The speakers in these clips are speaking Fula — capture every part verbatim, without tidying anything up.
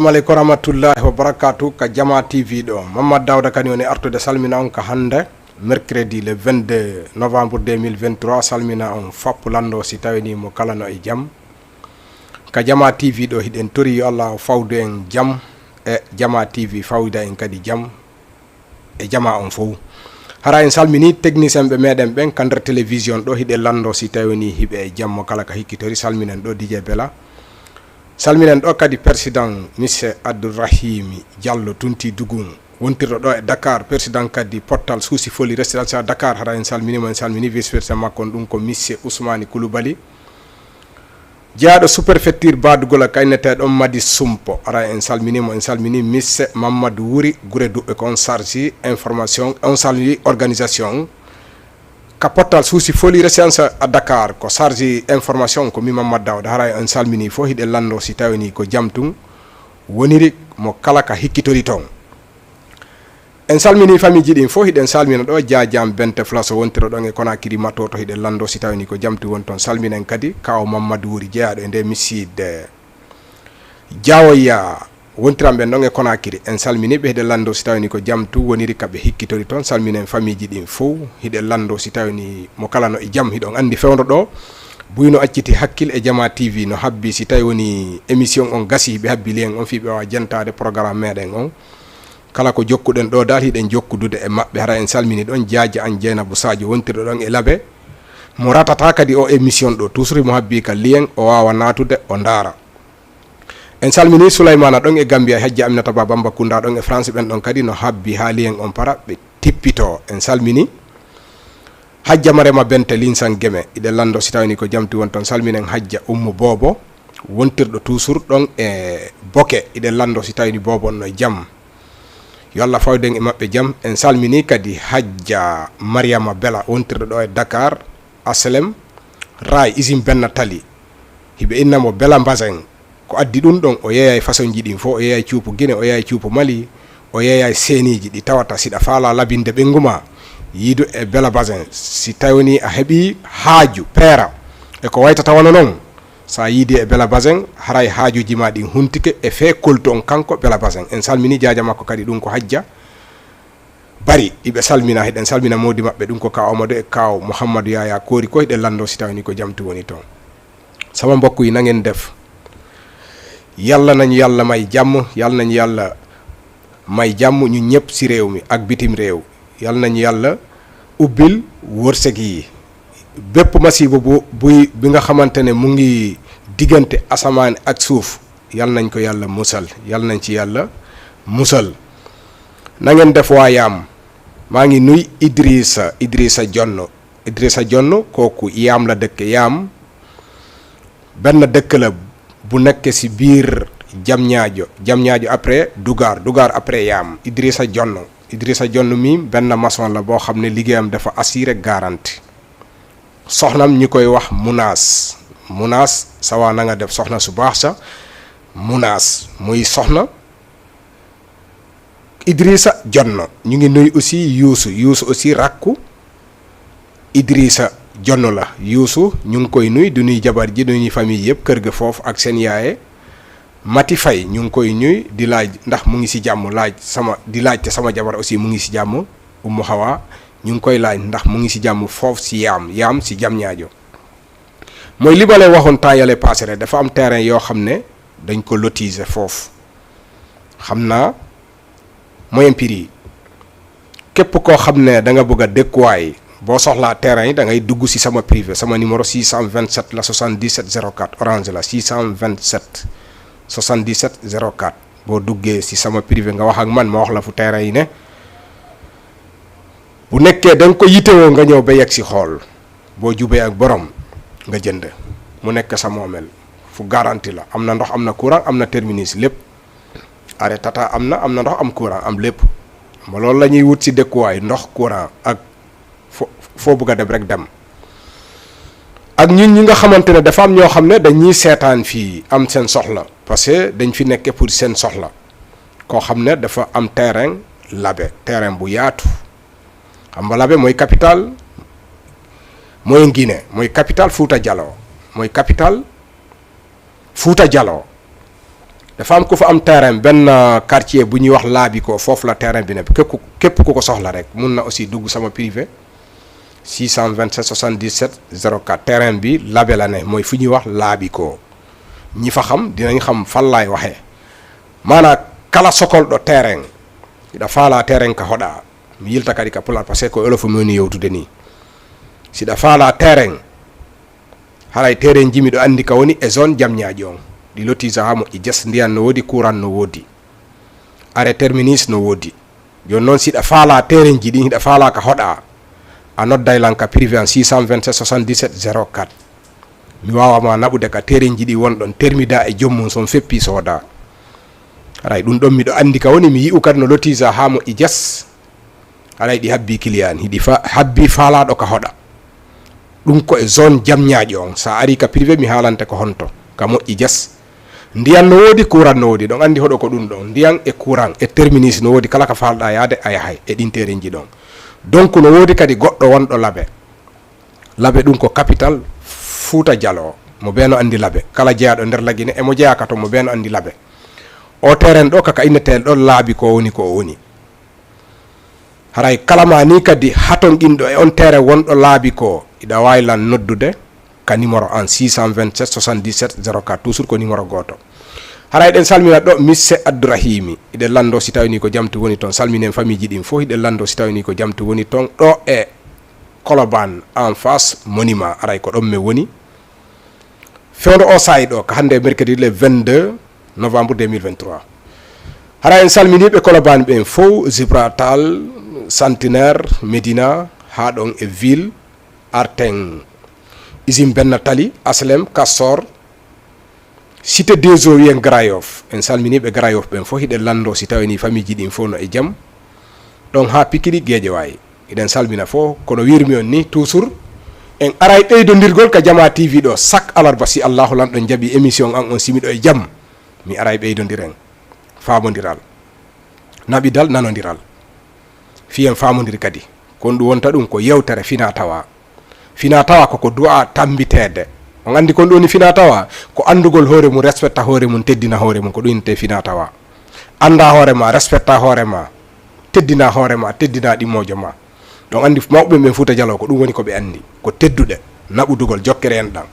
Assalamu aleykum warahmatullahi wabarakatu. Ka Jama T V ɗo, Mamadou Daouda kadi woni artude salmina on ka hannde, mercredi le vingt-deux novembre deux mille vingt-trois. Salmina on fop lanndo, si tawi ni mo kala no e jam. Ka Jama T V ɗo, hiɗen tori yo Allah fawdu en jam, e Jama T V fawda en kadi jam e jama on fof. Hara en salmini technicien ɓe meɗen ɓen ka nder télévision ɗo, hiɗen lanndo si tawi ni hiɓe e jam, mo kala ka hikkitori. Salminen ɗo D J Bella, salminen ɗo kadi président monsieur Abdourahimi Diallo Tunti Dugun, wontirɗo ɗo e Dakar, président kadi pottal Suusi Foli Résidence à Dakar. Hara en salminimo, en salmini vice président makko on, ɗum ko monsieur Ousmane Koulibaly, jeyaaɗo sous-préfecture Badougoula, ka inneteeɗo Madi Sumpo. Hara en salminimo, en salmini monsieur Mamadou Wuri Gure Duɓɓe, ko on chargé information, on chargé organisation ka pottal Suusi Foli Résidence à Dakar, ko chargé information ko mi Mamadou Daouda. Hara en salmini fof, hiɗen lanndo si tawi ni ko jam tun woniri, mo kala ka hikkitori toon. En salmini famiiji ɗin fof, hiɗen salmina ɗo Jaajaam Bente Flaso, wontiro ɗon e Konakiri Matoto, hiɗen lanndo si tawi ni ko jam tun woni toon. Salminen kadi Kaaw Mamadou Wuri, jeyaaɗo e nde misiide Jawoya, wontiran ɓen ɗon e Konakiri. En salmini ɓe, hiɗen lanndo si tawi ni ko jam tun woniri ka ɓe hikkitori toon. Salminen famiiji ɗin fof, hiɗen lanndo si tawi ni mo kala no e jam. Hiɗon anndi fewndo ɗo, buy no acciti hakkil e Jama T V, no habbi si tawi woni émission on gasi, ɓe habbi lien on fii ɓe waawa jentaade programme meɗen on. Kala ko jokkuɗen ɗo dal, hiɗen jokkudude e maɓɓe. Hara en salmini ɗon Jaaja an Jeynabou Sadio, wontirɗo ɗon e Labe, mo ratata kadi o émission ɗo, toujours mo habbi ka lien, o waawa naatude, o ndaara. En salmini Souleymana ɗon e Gambia, Hajja Aminata Ba Bamba Kunda ɗon e France, ɓen ɗon kadi no habbi haa lien on para, ɓe tippito. En salmini Hajja Marema Bente Linsan Geme, hiɗen lanndo si tawi ni ko jam tun woni toon. Salminen Hajja Ummu Boobo, wontirɗo toujours ɗon e Boke, hiɗen lanndo si tawi ni Boobo on no e jam. Yo Allah fawden e maɓɓe jam. En salmini kadi Hajja Mariama Bela, wontirɗo ɗo e Dakar, H L M, Ray, usine Benna Tali. Hiɓe inna mo Bela Mbasen. Ko addi ɗum ɗon, o yeeyay façonji ɗin fof, o yeeyay cuupu Gine, o yeeyay cuupu Mali, o yeeyay seeniiji ɗi tawata siɗa faala labinde ɓenngu ma, yiidu e Bela Mbasen. Si tawi ni a heɓi haaju peera e ko waytata wano non, sa yiidi e Bela Mbasen, haray haajuuji ma ɗin huntike e fee koltu on kanko Bela Mbasen. En salmini jaaja makko kadi, ɗum ko Hajja Bari, iɓe salmina, hiɗen salmina moodi maɓɓe, ɗum ko Kaaw Amadou e Kaaw Mouhamadou Yaya Koori, ko hiɗen lanndo si tawi ni ko jam tun woni toon. Sama mbokk yi, na ngeen def? Yàlla nañu Yàlla may jàmm, Yàlla nañu Yàlla may jàmm ñu ñëpp si réew mi ak bitim réew. Yàlla nañu Yàlla ubbil wërsëg yi. Bépp masiba bu, buy, bi nga xamante ne mu ngi diggante asamaan ak suuf, Yàlla nañ ko Yàlla musal, Yàlla nañ ci Yàlla musal. Na ngeen def waa Yaam? Maa ngi nuy Idrissa, Idrissa Jonn. Idrissa Jonn, kooku Yaam la dëkk, Yaam benn dëkk la bu nekk si biir Diamniadio, Diamniadio après Dougar, Dougar après Yaam. Idrissa Jonn, Idrissa Jonn mi benn maçon la boo xam ne liggéeyam dafa assuré garanti. Soxnam ñu koy wax Munaas. Munaas, sa waa, na nga def, soxna su baax sa? Munaas muy soxna Idrissa Jonn. Ñu ngi nuy aussi Youssou, Youssou aussi rakku Idrissa Jonn la. Youssou, ñu ngi koy nuy, du nuy jabar ji, du nuy famille yëpp, kër ga foofu ak seen yaaye. Mati Faye, ñu ngi koy nuy, di laaj ndax mu ngi si jàmm, laaj sama, di laaj te sama jabar aussi mu ngi si jàmm. Umu Hawa, ñu ngi koy laaj ndax mu ngi si jàmm foofu si Yaam, Yaam si Diamniadio. Mooy li ma lay waxoon temps yale passé rek, dafa am terrain yoo xam ne dañ ko lotiser foofu. Xam naa moyen prix yi. Képp koo xam ne da nga bëgg a dëkkuwaay, boo soxlaa terrain yi, da ngay dugg si sama privé, sama numéro six cent vingt-sept la, soixante-dix-sept zéro quatre, Orange la, six cent vingt-sept soixante-dix-sept zéro quatre. Boo duggee si sama privé, nga wax ak man, ma wax la fu terrain yi ne. Bu nekkee da nga ko yitewoo, nga ñëw ba yegg si xool, boo jubee ak borom, nga jënd. Mu nekk sa moomeel, fu garanti la. Am na ndox, am na courant, am na terminus, lépp. Arrêt Tata am na, am na ndox, am courant, am lépp. Xam nga loolu la ñuy wut si dëkkuwaay, ndox, courant ak fo, foo bëgg a dem rek dem. Ak ñun ñi nga xamante ne dafa am ñoo xam ne dañuy seetaan fii, am seen soxla, parce que dañ fi nekk pour seen soxla. Koo xam ne dafa am terrain Labe, terrain bu yaatu. Xam nga Labe mooy capital, mooy Guinée, mooy capital Fouta Djallon, mooy capital Fouta Djallon. Dafa am ku fa am terrain, benn quartier bu ñuy wax Laabi ko, foofu la terrain bi ne. Képp ku, képp ku ko soxla rek, mun na aussi dugg sama privé, six cent vingt-sept soixante-dix-sept zéro quatre. Terrain bi Labe la ne, mooy fu ñuy wax Laabi ko. Ñi fa xam dinañ xam fan laay waxee. Maanaam, kala sokolɗo terrain, hiɗa faala terrain ka hoɗa. Mi yilta kadi ka Pulaar, parce que ko Wolof mi woni yewtude ni. Siɗa faala terrain, haray terrain ji miɗo anndi ka woni e zone Jamñaaji on. Ɗi lotisa haa moƴƴi jes, ndiyan no woodi, courant no woodi. Arrêt terminus no woodi. Jooni noon, siɗa faala terrain ji ɗin, hiɗa faala ka hoɗa, a nodday lan ka privé an, six cent vingt-sept soixante-dix-sept zéro quatre. Mi waawa ma naɓude ka terrain ji ɗi won ɗon, termida e joom mum, son feppi sooda. Haray ɗum ɗon miɗo anndi ka woni, mi yi'u kadi no lotisa haa moƴƴi jes. Haray ɗi habbi client, hiɗi fa-, habbi faalaaɗo ka hoɗa. Ɗum ko e zone Jamñaaji on. Sa ari ka privé, mi haalante ko honto. Ka moƴƴi jes. Ndiyan no woodi, courant no woodi. Ɗon anndi hoɗo ko ɗum ɗon. Ndiyan e courant e terminus no woodi. Kala ka faalɗa yaade, a yahay e ɗin terrain ji ɗon. Donc, no woodi kadi goɗɗo wonɗo Labe. Labe ɗum ko capital Fuuta Jaloo. Mo bee no anndi Labe. Kala jeyaaɗo nder Lagine, e mo jeyaaka ton, mo bee no anndi Labe. O terrain ɗo, ka, ka innetee ɗon Laabi ko woni, ko o woni. Haray kala ma ni kadi hatonɗinɗo e on terrain wonɗo Laabi ko, hiɗa waawi lan noddude ka numéro an, six cent vingt-sept soixante-dix-sept zéro quatre, toujours ko numéro gooto. Haray eɗen salmina ɗo Misse Abdourahimi, hiɗen lanndo si tawi ni ko jam tun woni ton, salminen famiiji ɗin fof, hiɗen lanndo si tawi ni ko jam tun woni ton, ɗo e Colobane en face monument, haray ko ɗon mi woni. Fewndo o saa'i ɗo, ka hannde mercredi le vingt-deux novembre deux mille vingt-trois. Hara en salminiiɓe Colobane ɓen fow, Gibraltar, Centenaire, Médina, haa ɗon e ville, arten usine Benna Tali, Aslem, Castor, Cité des Eaux, wiyen Grand Yoff. En salminiiɓe Grand Yoff ɓen fow, hiɗen lanndo si tawii ni famiiji ɗin fow no e jam. Ɗon haa Pikiri, Guédiawaye. Hiɗen salmina fow, kono wiirmi on ni, toujours, en aray ɓeydondirgol ka Jama T V ɗo, chaque alarba, si Allahu Lanɗo jaɓi émission an on, si miɗo e jam, mi aray ɓeydondiren. Faamondiral, naɓidal, nanondiral. Fii en faamondiri kadi. Kon ɗum wonta ɗum ko yewtere fina tawa. Fina tawa ko ko du'a tambiteede. On anndi kon ɗum woni fina tawa? Ko anndugol hoore mum, respecta hoore mum, teddina hoore mum, ko ɗum innetee fina tawa. Annda hoore ma, respecta hoore ma, teddina hoore ma, teddina ɗimmoojo ma. Ɗon anndi mawɓe ɓen Fuuta Jaloo ko ɗum woni ko ɓe anndi. Ko tedduɗe, naɓudugol, jokkere enɗan.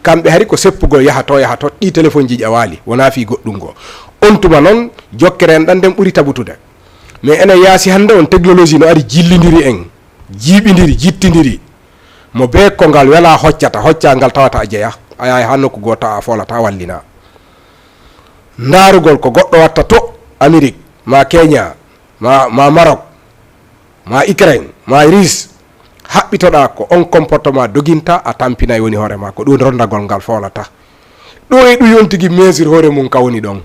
Kamɓe hari ko seppugol yaha to, yaha to, ɗi téléphone ji ƴawaali, wonaa fii goɗɗum goo. On tuma non, jokkere enɗan nden ɓuri tabutude. Mais enen yaasi hannde on, technologie no ari jillindiri en, jiiɓindiri, jittindiri. Mo bee ko ngal wela hoccata, hocca ngal tawata a jeya, a yahay haa nokku goo tawa a foolata, a wallina. Ndaarugol ko goɗɗo watta to Amérique, ma Kenya, ma, ma Maroc, ma Ukraine, ma Russie, haɓɓitoɗaa ko on comportement doginta, a tampinay woni hoore ma, ko ɗum rondagol ngal foolata. Ɗo e ɗum yon tigi mesure hoore mum ka woni ɗon.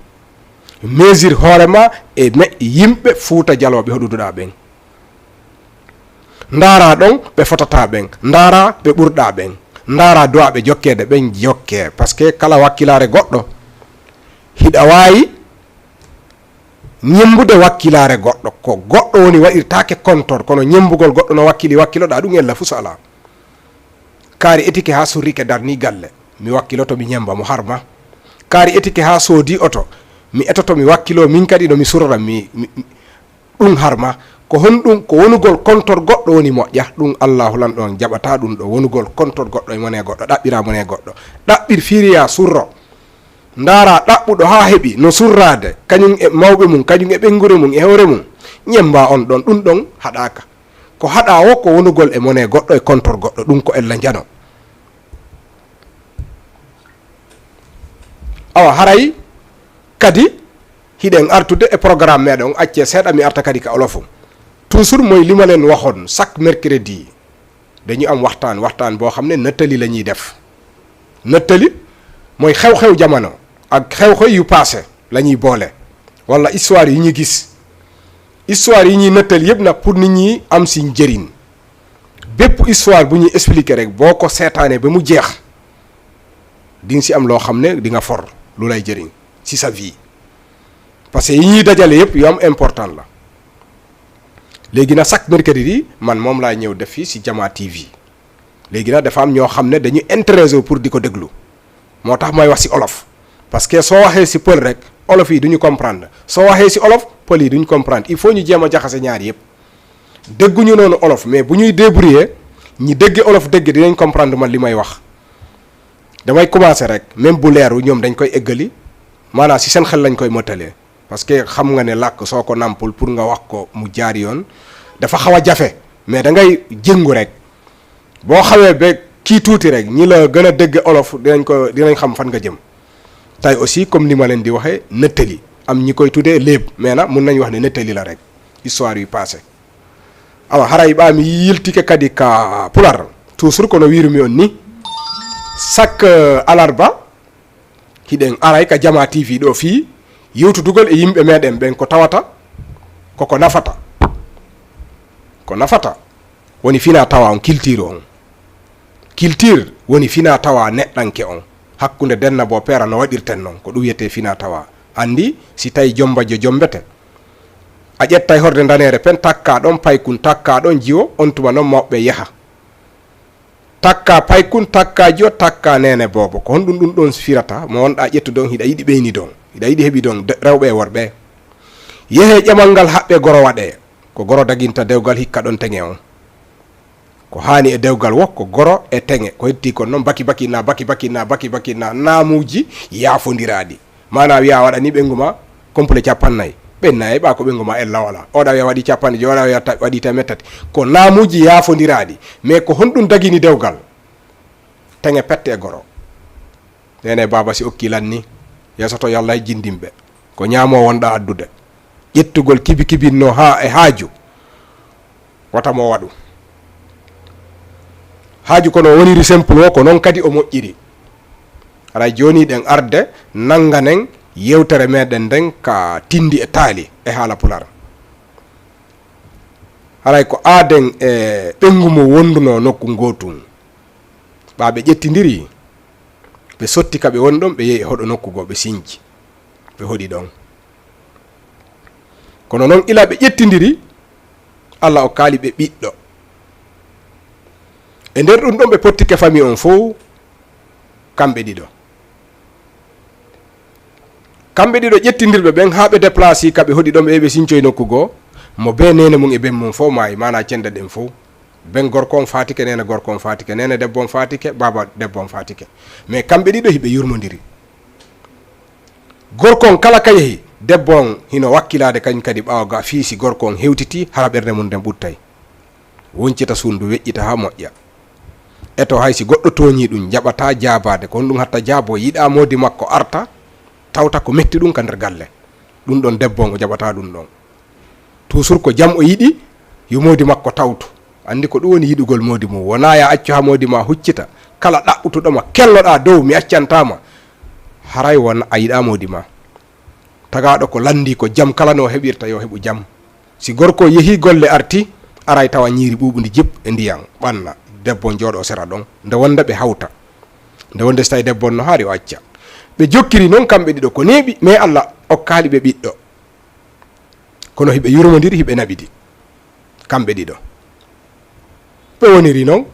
Mesure hoore ma e me-, yimɓe Fuuta Jalooɓe hoɗuduɗaa ɓen. Ndaara ɗon ɓe fotata ɓen, ndaara ɓe ɓurɗaa ɓen, ndaara du'aaɓe jokkeede ɓen jokkee, parce que kala wakkilaare goɗɗo, hiɗa waawi ñemmbude wakkilaare goɗɗo, ko goɗɗo woni waɗirtaake kontor, kono ñemmbugol goɗɗo no wakkili wakkiloɗaa ɗum ella fus alaa. Kaari etike haa surrike darnii galle, mi wakkiloto mi ñemmba mo harma. Kaari etike haa soodii oto, mi etoto mi wakkiloo min kadi no mi surra mi, mi, mi, ɗum harma. Ko honɗum? Ko wonugol kontor goɗɗo woni moƴƴa, ɗum Allaahu Lanɗo on jaɓataa ɗum ɗo, wonugol kontor goɗɗo e monee goɗɗo, ɗaɓɓiraa monee goɗɗo. Ɗaɓɓir firiyaa surro. Ndaaraa ɗaɓɓuɗo haa heɓi no surraade, kañum e mawɓe mum, kañum e ɓeynguure mum, e hoore mum. Ñemmbaa on ɗon, ɗum ɗon haɗaaka. Ko haɗaa woo ko wonugol e monee goɗɗo e kontor goɗɗo, ɗum ko ella njano. Awa, haray kadi hiɗen artude e programme meɗen on, accee seeɗa mi arta kadi ka Wolof. Toujours mooy li ma leen waxoon, chaque mercredi dañu am waxtaan, waxtaan boo xam ne nettali la ñuy def. Nettali mooy xew-xew jamono ak xew-xew yu passé la ñuy boole, wala histoire yi ñu gis. Histoire yi ñuy nettali yépp nag, pour nit ñi am si njëriñ. Bépp histoire bu ñuy expliquer rek, boo ko seetaanee ba mu jeex, di nga si am loo xam ne di nga for lu lay jëriñ si sa vie. Parce que yi ñuy dajale yépp yu am important la. Léegi nag, chaque mercredi, man moom laay ñëw def fii si Jama T V. Léegi nag, dafa am ñoo xam ne dañu intéressé wu pour di ko déglu, moo tax may wax si Wolof, parce que soo waxee si pël rek, Olof yi duñu comprendre. Soo waxee si olof, pël yi duñu comprendre. Il faut ñu jéem a jaxase ñaar yëpp. Dégguñu noonu olof, mais bu ñuy débrouiller, ñi dégg olof dégg dinañ comprendre man li may wax. Damay commencer rek, même bu leeru ñoom dañ koy eggali, maanaam si seen xel lañ koy mottalee. Parce que xam nga ne làkk soo ko nàmpul pour nga wax ko mu jaar yoon, dafa xaw a jafe, mais da ngay jëngu rek. Boo xawee ba kii tuuti rek, ñi la gën a dégg olof dinañ ko, dinañ xam fan nga jëm. Tey aussi, comme ni ma leen di waxee, nettali, am ñi koy tuddee léeb, mais nag mun nañu wax ne nettali la rek, histoire yu passé. Awa, haray ɓa mi yiltike kadi ka pular, toujours kono wirumi on ni, chaque, euh, alarba, hiɗen aray ka Jama T V ɗo fii yewtudugol e yimɓe meɗen ɓen ko tawata koko nafata. Ko nafata woni fina tawa on, culture on. Culture woni fina tawa neɗɗanke on. Hakkunde denna bo peera no waɗirten non, ko ɗum wiyetee fina tawa. Anndi, si tawi jombajjo jombete, a ƴettay horde ndaneere pen, takka ɗon paykun, takka ɗon jiwo, on tuma non mawɓe yaha. Takka paykun, takka jiwo, takka neene boobo. Ko honɗum ɗum ɗon firata? Mo wonɗa ƴettude on, hiɗa yiɗi ɓeynido on, hiɗa yiɗi heɓido on de-, rewɓe e worɓe. Yehee ƴamal ngal haɓɓe goro waɗee. Ko goro daginta dewgal hikka ɗon teŋe on. Ko haani e dewgal wo, ko goro e teŋe. Ko hetti kon non baki baki na, baki baki na, baki baki na, naamuuji yaafondiraaɗi. Maanaa wiya waɗani ɓeyngu ma complet capannay. Ɓenna e ɓa ko ɓeyngu ma ella wala. Oɗa wiya waɗi capanɗe joyi, oɗa wiya ta-, waɗi teemeɗɗe tati. Ko naamuuji yaafondiraaɗi. Mais ko honɗum dagini dewgal? Teŋe pette e goro. Neene baaba si okki lanni, yeeso to yo Allah e jindimɓe. Ko ñaamoo wonɗa addude. Ƴettugol kibi kibinno haa e haaju. Wata mo waɗu. Haaju kono o woniri simple o, ko non kadi o moƴƴiri. Haray jooni ɗen arde nannganen yewtere meɗen nden ka tindi e taali e haala pular. Haray ko aaden e ɓeyngu mo wondunoo nokku ngootun. Ɓa ɓe ƴettindiri, ɓe sotti ka ɓe woni ɗon, ɓe yehi e hoɗo nokku goo, ɓe sinji, ɓe hoɗi ɗon. Kono non ila ɓe ƴettindiri, Allah okkaali ɓe ɓiɗɗo. E nder ɗum ɗon ɓe pottike fami on fow, kamɓe ɗiɗo. Kamɓe ɗiɗo ƴettindirɓe ɓen haa ɓe déplacé ka ɓe hoɗi ɗon ɓe, ɓe sincoyi nokku goo, mo bee neene mum e ben mum fow maayi, maanaa cende ɗen fow. Ben gorko on faatike, neene gorko on faatike, neene debbo on faatike, baaba debbo on faatike. Mais kamɓe ɗiɗo hiɓe yurmondiri. Gorko on kala ka yehi, debbo on hino wakkilaade kañum kadi ɓaawo ga fii si gorko on hewtitii, hara ɓernde mum nden ɓuttay. Woncita suudu, weƴƴita haa moƴƴa. Eto hay si goɗɗo tooñii ɗum, jaɓataa jaabaade. Ko honɗum hatta jaaboo? Yiɗaa moodi makko arta, tawta ko metti ɗum ka nder galle. Ɗum ɗon debbo on o jaɓataa ɗum ɗon. Toujours ko jam o yiɗi, yo moodi makko tawtu. Anndi ko ɗum woni yiɗugol moodi mum. Wonaa ya accu haa moodi ma huccita. Kala ɗaɓɓutuɗo ma, kelloɗaa dow, mi accantaa ma. Haray won a yiɗaa moodi ma. Tagaaɗo ko lanndii ko jam kala no o heɓirta, yo heɓu jam. Si gorko yehii golle arti, aray tawa ñiiri ɓuuɓundi jip e ndiyan, ɓanna. Debbo on jooɗoo sera ɗon. Nde wonde ɓe hawta. Nde wonde si tawi debbo on no haari o acca. Ɓe jokkiri non kamɓe ɗiɗo ko neeɓi, mais Allah okkaali ɓe ɓiɗɗo. Kono hiɓe yurmondiri, hiɓe naɓidi. Kamɓe ɗiɗo. Ɓe woniri non,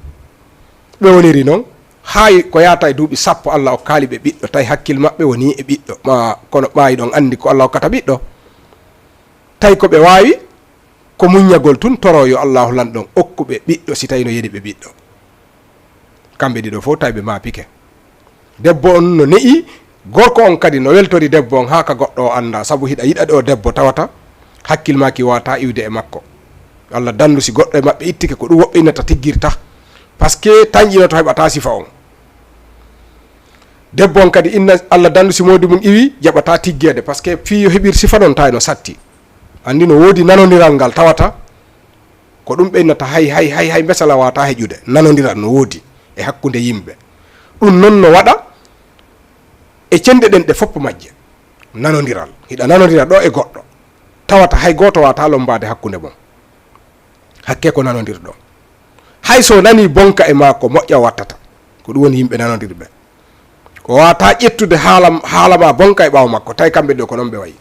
ɓe woniri non, haa ko yaata e duuɓi sappo, Allah okkaali ɓe ɓiɗɗo, tawi hakkil maɓɓe woni e ɓiɗɗo, ma kono ɓaayi ɗon anndi ko Allah okkata ɓiɗɗo. Tawi ko ɓe waawi, ko muññagol tun, toro yo Allahu lanɗon okku ɓe ɓiɗɗo, si tawi no yeni ɓe ɓiɗɗo. Kamɓe ɗiɗo fow tawi ɓe maapike. Debbo on no ne'i, gorko on kadi no weltori debbo on, haa ka goɗɗo o annda, sabu hiɗa yiɗa ɗo debbo tawata hakkil maaki waata iwde e makko. Allah dandu si goɗɗo e maɓɓe ittike, ko ɗum woɓɓe innata tiggirta. Parce que tanƴinoto heɓata sifa on. Debbo on kadi inna Allah dandu si moodi mum iwi, jaɓata tiggeede, parce que fii yo heɓir sifa non tawi no satti. Anndi no woodi nanondiral ngal tawata, ko ɗum ɓe innata hay, hay, hay, hay mbesala waata heƴude. Nanondiral no woodi e hakkunde yimɓe. Ɗum non no waɗa e cenɗe ɗen ɗe fof majje. Nanondiral. Hiɗa nanondira ɗo e goɗɗo. Tawata hay gooto waata lombaade hakkunde mon. Hakke ko nanondirɗon. Hay so nanii bonka e maa ko moƴƴa wattata. Ko ɗum woni yimɓe nanondirɓe. O waata ƴettude haala, haala maa bonka e ɓaawo makko. Tawi kamɓe ɗo ko non ɓe wayi.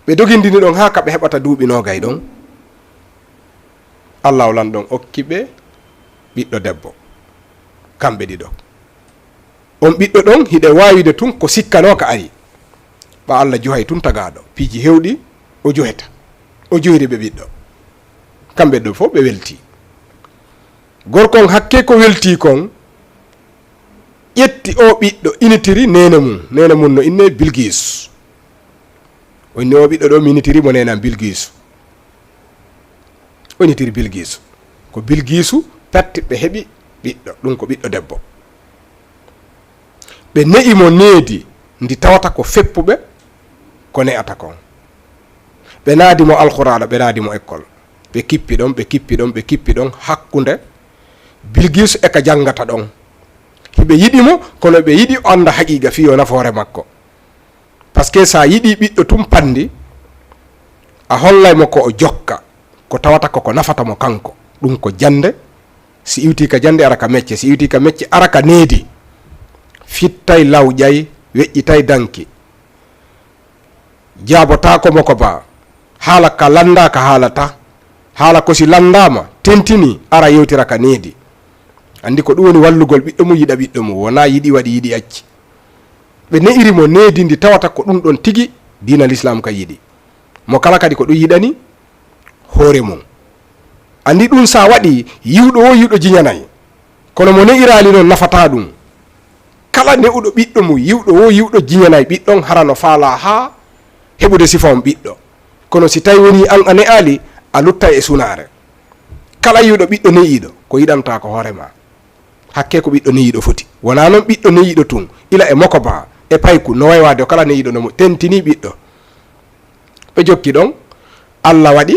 Ɓe dogindini ɗon haa ka ɓe heɓata duuɓi noogay ɗon. Allah o lanɗon okki ɓe ɓiɗɗo debbo. Kamɓe ɗiɗo. On ɓiɗɗo ɗon hiɗe waawide tun ko sikkanoo ka ari. Ɓa Alla johay tun tagaaɗo. Piiji hewɗi o joheta. O johiri ɓe ɓiɗɗo. Kamɓe ɗo fof ɓe welti. Gorko on hakke ko welti kon, ƴetti o ɓiɗɗo, initiri neene mum. Neene mum no inne Bilgiisu. O inni o ɓiɗɗo ɗo, mi initiri mo neene am Bilgiisu. O initiri Bilgiisu. Ko Bilgiisu patti ɓe heɓi ɓiɗɗo, ɗum ko ɓiɗɗo debbo. Ɓe ne'i mo needi ndi tawata ko feppuɓe ko ne'ata kon. Ɓe naadi mo Alqur'aana, ɓe naadi mo école. Ɓe kippi ɗon, ɓe kippi ɗon, ɓe kippi ɗon hakkunde Bilgiisu e ka janngata ɗon. Hiɓe yiɗi mo, kono ɓe yiɗi o annda haqiiqa fii yo nafoore makko. Parce que so a yiɗi ɓiɗɗo tun panndi, a hollay mo ko o jokka, ko tawata ko ko nafata mo kanko. Ɗum ko jannde, si iwti ka jannde, ara ka mecce, si iwti ka mecce, ara ka needi. Fittay lawƴay, weƴƴitay danki. Jaabotaako mo ko baa. Haala ka lanndaaka haalata. Haala ko si lanndaama, tentini, ara yewtira ka needi. Anndi ko ɗum woni wallugol ɓiɗɗo mum, yiɗa ɓiɗɗo mum. Wonaa yiɗi waɗi, yiɗi acci. Ɓe ne'iri mo needi ndi tawata ko ɗum ɗon tigi diina Lislaam ka yiɗi. Mo kala kadi ko ɗum yiɗani hoore mum. Anndi ɗum so a waɗi, yiwɗo woo yiwɗo jiñanay. Kono mo ne'iraali noon nafataa ɗum. Kala ne'uɗo ɓiɗɗo mum, yiwɗo woo yiwɗo jiñanay ɓiɗɗon, hara no faalaa haa heɓude sifa on ɓiɗɗo. Kono si tawi wonii an a ne'aali, a luttay e sunaare. Kala yiwɗo ɓiɗɗo ne'iiɗo, ko yiɗantaa ko hoore maa. Hakkee ko ɓiɗɗo ne'iiɗo foti. Wonaa noon ɓiɗɗo ne'iiɗo tun, ila e moko baa, e payku, no waywaade o kala ne'iiɗo no mo tentinii ɓiɗɗo. Ɓe jokki ɗon, Alla waɗi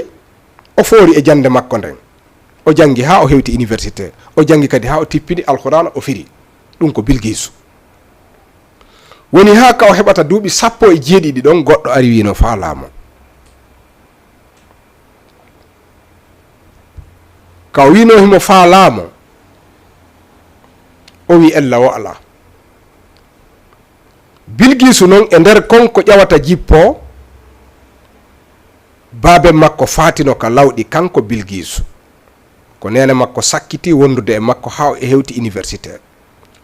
o foori e jannde makko nden. O janngi haa o hewti université. O janngi kadi haa o tippini Alqur'aana, o firi. Ɗum ko Bilgiisu. Woni haa ka o heɓata duuɓi sappo e jeeɗiɗi ɗon, goɗɗo ari wiino faalaa mo. Ka o wiinoo himo faalaa mo, o wii ella wo alaa. Bilgiisu non e nder kon ko ƴawata jippoo, baaben makko faatino ka lawɗi kanko Bilgiisu. Ko neene makko sakkiti wondude e makko haa o hewti université.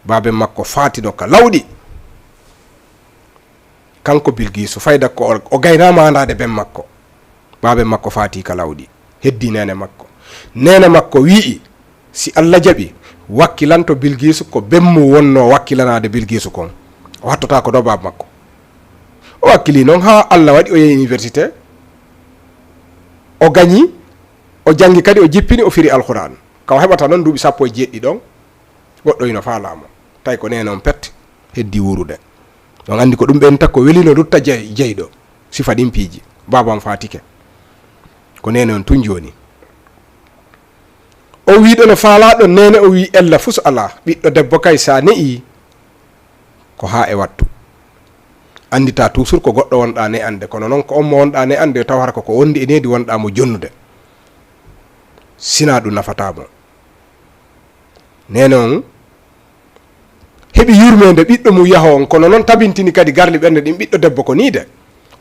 Baaben makko faatino ka lawɗi. Kanko Bilgiisu, fayda ko o, o gaynaama andaade ben makko. Baaben makko faati ka lawɗi. Heddii neene makko. Neene makko wi'i, si Alla jaɓi, wakkilanto Bilgiisu ko ben mum wonnoo wakkilanaade Bilgiisu kon. O hattotaako ɗo baaba makko. O wakkilii non haa Alla waɗi o yehi université. O gañi, o janngi kadi, o jippini, o firi Alqur'aan. Ka o heɓata non duuɓi sappo e jeeɗiɗi ɗon, goɗɗo hino faalaa mo. Tawi ko neene on pet heddii wuurude. On anndi ko ɗum ɓen takko welino lutta jey-, jeyɗo. Sifa ɗin piiji. Baaba on faatike. Ko neene on tun jooni. O wii ɗo no faalaa ɗo, neene o wii ella fus alaa. Ɓiɗɗo debbo kay sa ne'ii, ko haa e wattu. Annditaa toujours ko goɗɗo wonɗaa ne'ande, kono non ko on mo wonɗaa ne'ande, yo taw hara ko ko wondi e needi wonɗaa mo jonnude. Sinaa ɗum nafataa mo. Neene on heɓi yurmeende ɓiɗɗo mum yahoo on, kono non tabintini kadi garli ɓernde ɗin, ɓiɗɗo debbo ko nii de,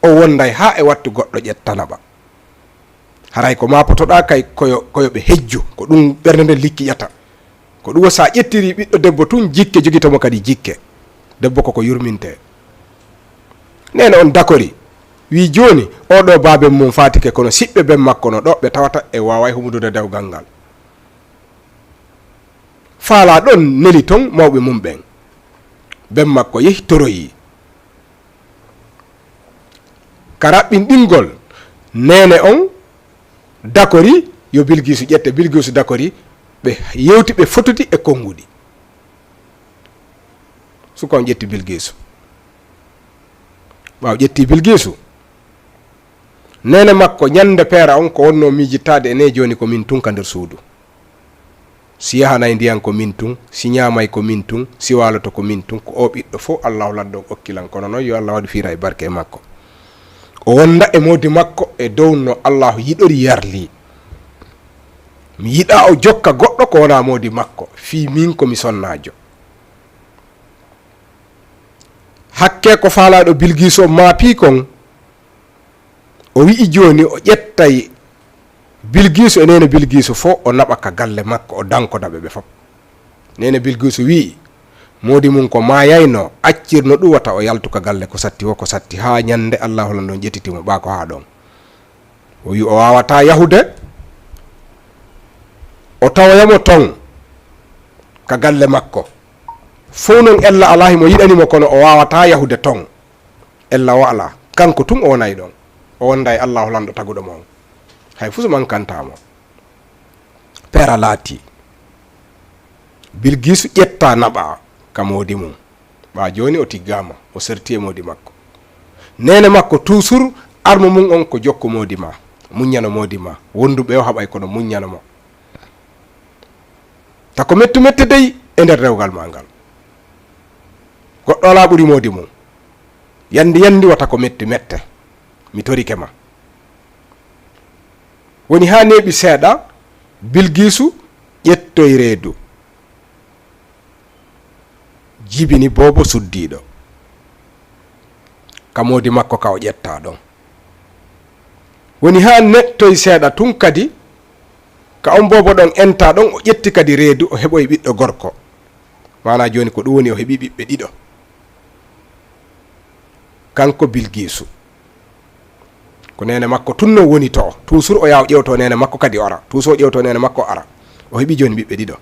o wonday haa e wattu goɗɗo ƴettana ɓa. Haray ko maapotoɗaa kay koyo, koyo ɓe hejju, ko ɗum ɓernde nden likkiƴata. Ko ɗum wo sa ƴettirii ɓiɗɗo debbo tun jikke, jogito mo kadi jikke. Debbo ko ko yurmintee. Neene on dakori, wii jooni, oo ɗoo baaben mum faatike, kono siɓɓe ben makko no ɗo, ɓe tawata e waaway humudude dewgal ngal. Faalaa ɗon neli ton mawɓe mum ɓen. Ben makko yehi toroyii. Ka raɓɓinɗingol, neene on dakori yo Bilgiisu ƴette. Bilgiisu dakori, ɓe yewti, ɓe fototi e konnguɗi. Suka on ƴetti Bilgiisu. Ɓaawo ƴetti Bilgiisu, neene makko, ñande peera on, ko wonnoo miijittaade e nee jooni ko min tun ka nder suudu. Si yahanay ndiyan ko min tun, si ñaamay ko min tun, si waaloto ko min tun, ko oo ɓiɗɗo fow Allaahu lanɗo on okki lan. Kono non yo Alla waɗu fiira e barke e makko. O wonda e moodi makko e dow no Allaahu yiɗori yarlii. Mi yiɗaa o jokka goɗɗo ko wonaa moodi makko, fii min ko mi sonnaajo. Hakkee ko faalaaɗo Bilgiisu on maapii kon, o wi'i jooni o ƴettay Bilgiisu e neene Bilgiisu fow, o naɓa ka galle makko, o dankoda ɓe ɓe fow. Neene Bilgiisu wi'i, Moodi mum ko maayayno, accirno ɗum wata o yaltu ka galle ko satti wo ko satti, haa ñannde Allaahu Lanɗo on ƴettiti mo ɓaako haa ɗon. O wi o waawataa yahude, o tawoya mo ton ka galle makko. Fow non ella alaa himo yiɗani mo, kono o waawataa yahude ton. Ella o alaa. Kanko tun o wonay ɗon. O wonda e Allaahu Lanɗo taguɗo mo on. Hay fus mankantaa mo. Peera laatii. Bilgiisu ƴettaa naɓaa ka moodi mum. Ɓaa jooni o tiggaama, o serti e moodi makko. Neene makko tuusur armu mum on ko jokku moodi maa, muññano moodi maa. Wonduɓe o haɓay kono muññano mo. Tako mettu mette dey e nder rewgal maa ngal. Goɗɗo alaa ɓuri moodi mum. Yandi yandi wata ko metti mette. Mi torike ma. Woni haa neeɓi seeɗa, Bilgiisu ƴettoy reedu. Jibini boobo suddiiɗo. Ka moodi makko ka o ƴettaa ɗon. Woni haa neɗtoy seeɗa tun kadi, ka on boobo ɗon entaa ɗon, o ƴetti kadi reedu, o heɓoy ɓiɗɗo gorko. Maanaa jooni ko ɗum woni o heɓi ɓiɓɓe ɗiɗo. Kanko Bilgiisu. Ko neene makko tun non woni to. Tuusur o yaha o ƴewto neene makko kadi o ara. Tuusur o ƴewto neene makko o ara. O heɓi jooni ɓiɓɓe ɗiɗo.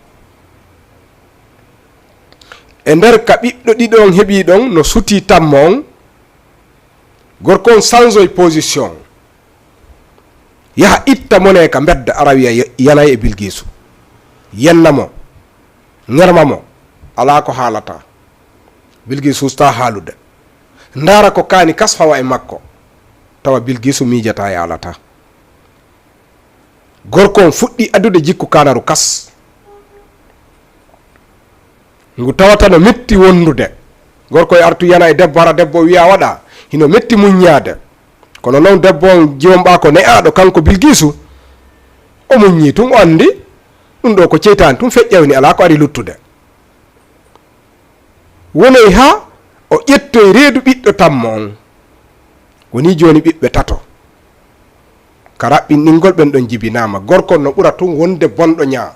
E nder ka ɓiɗɗo ɗiɗo on heɓi ɗon no sutii tammo on, gorko on sanzoy position. Yaha itta mone ka mbedda ara wiya ye-, yanay e Bilgiisu. Yenna mo. Ŋerma mo. Alaa ko haalata. Bilgiisu susta haalude. Ndaara ko kaani kas fawa e makko. Tawa Bilgiisu miijata e alata. Gorko on fuɗɗi addude jikku kaanaru kas. Ngu tawata no metti wondude. Gorko e artu yana e debbo, hara debbo wiya waɗa. Hino metti muññaade. Kono non debbo on jiwon ɓaa ko ne'aaɗo kanko Bilgiisu. O muññii tun o anndi. Ɗum ɗo ko ceytaani tun feƴƴawni alaa ko ari luttude. Wonoy haa o ƴettoy reedu ɓiɗɗo tammo on. Woni jooni ɓiɓɓe tato. Ka raɓɓinɗingol ɓen ɗon jibinaama. Gorko no ɓura tun wonde bonɗo ñaa.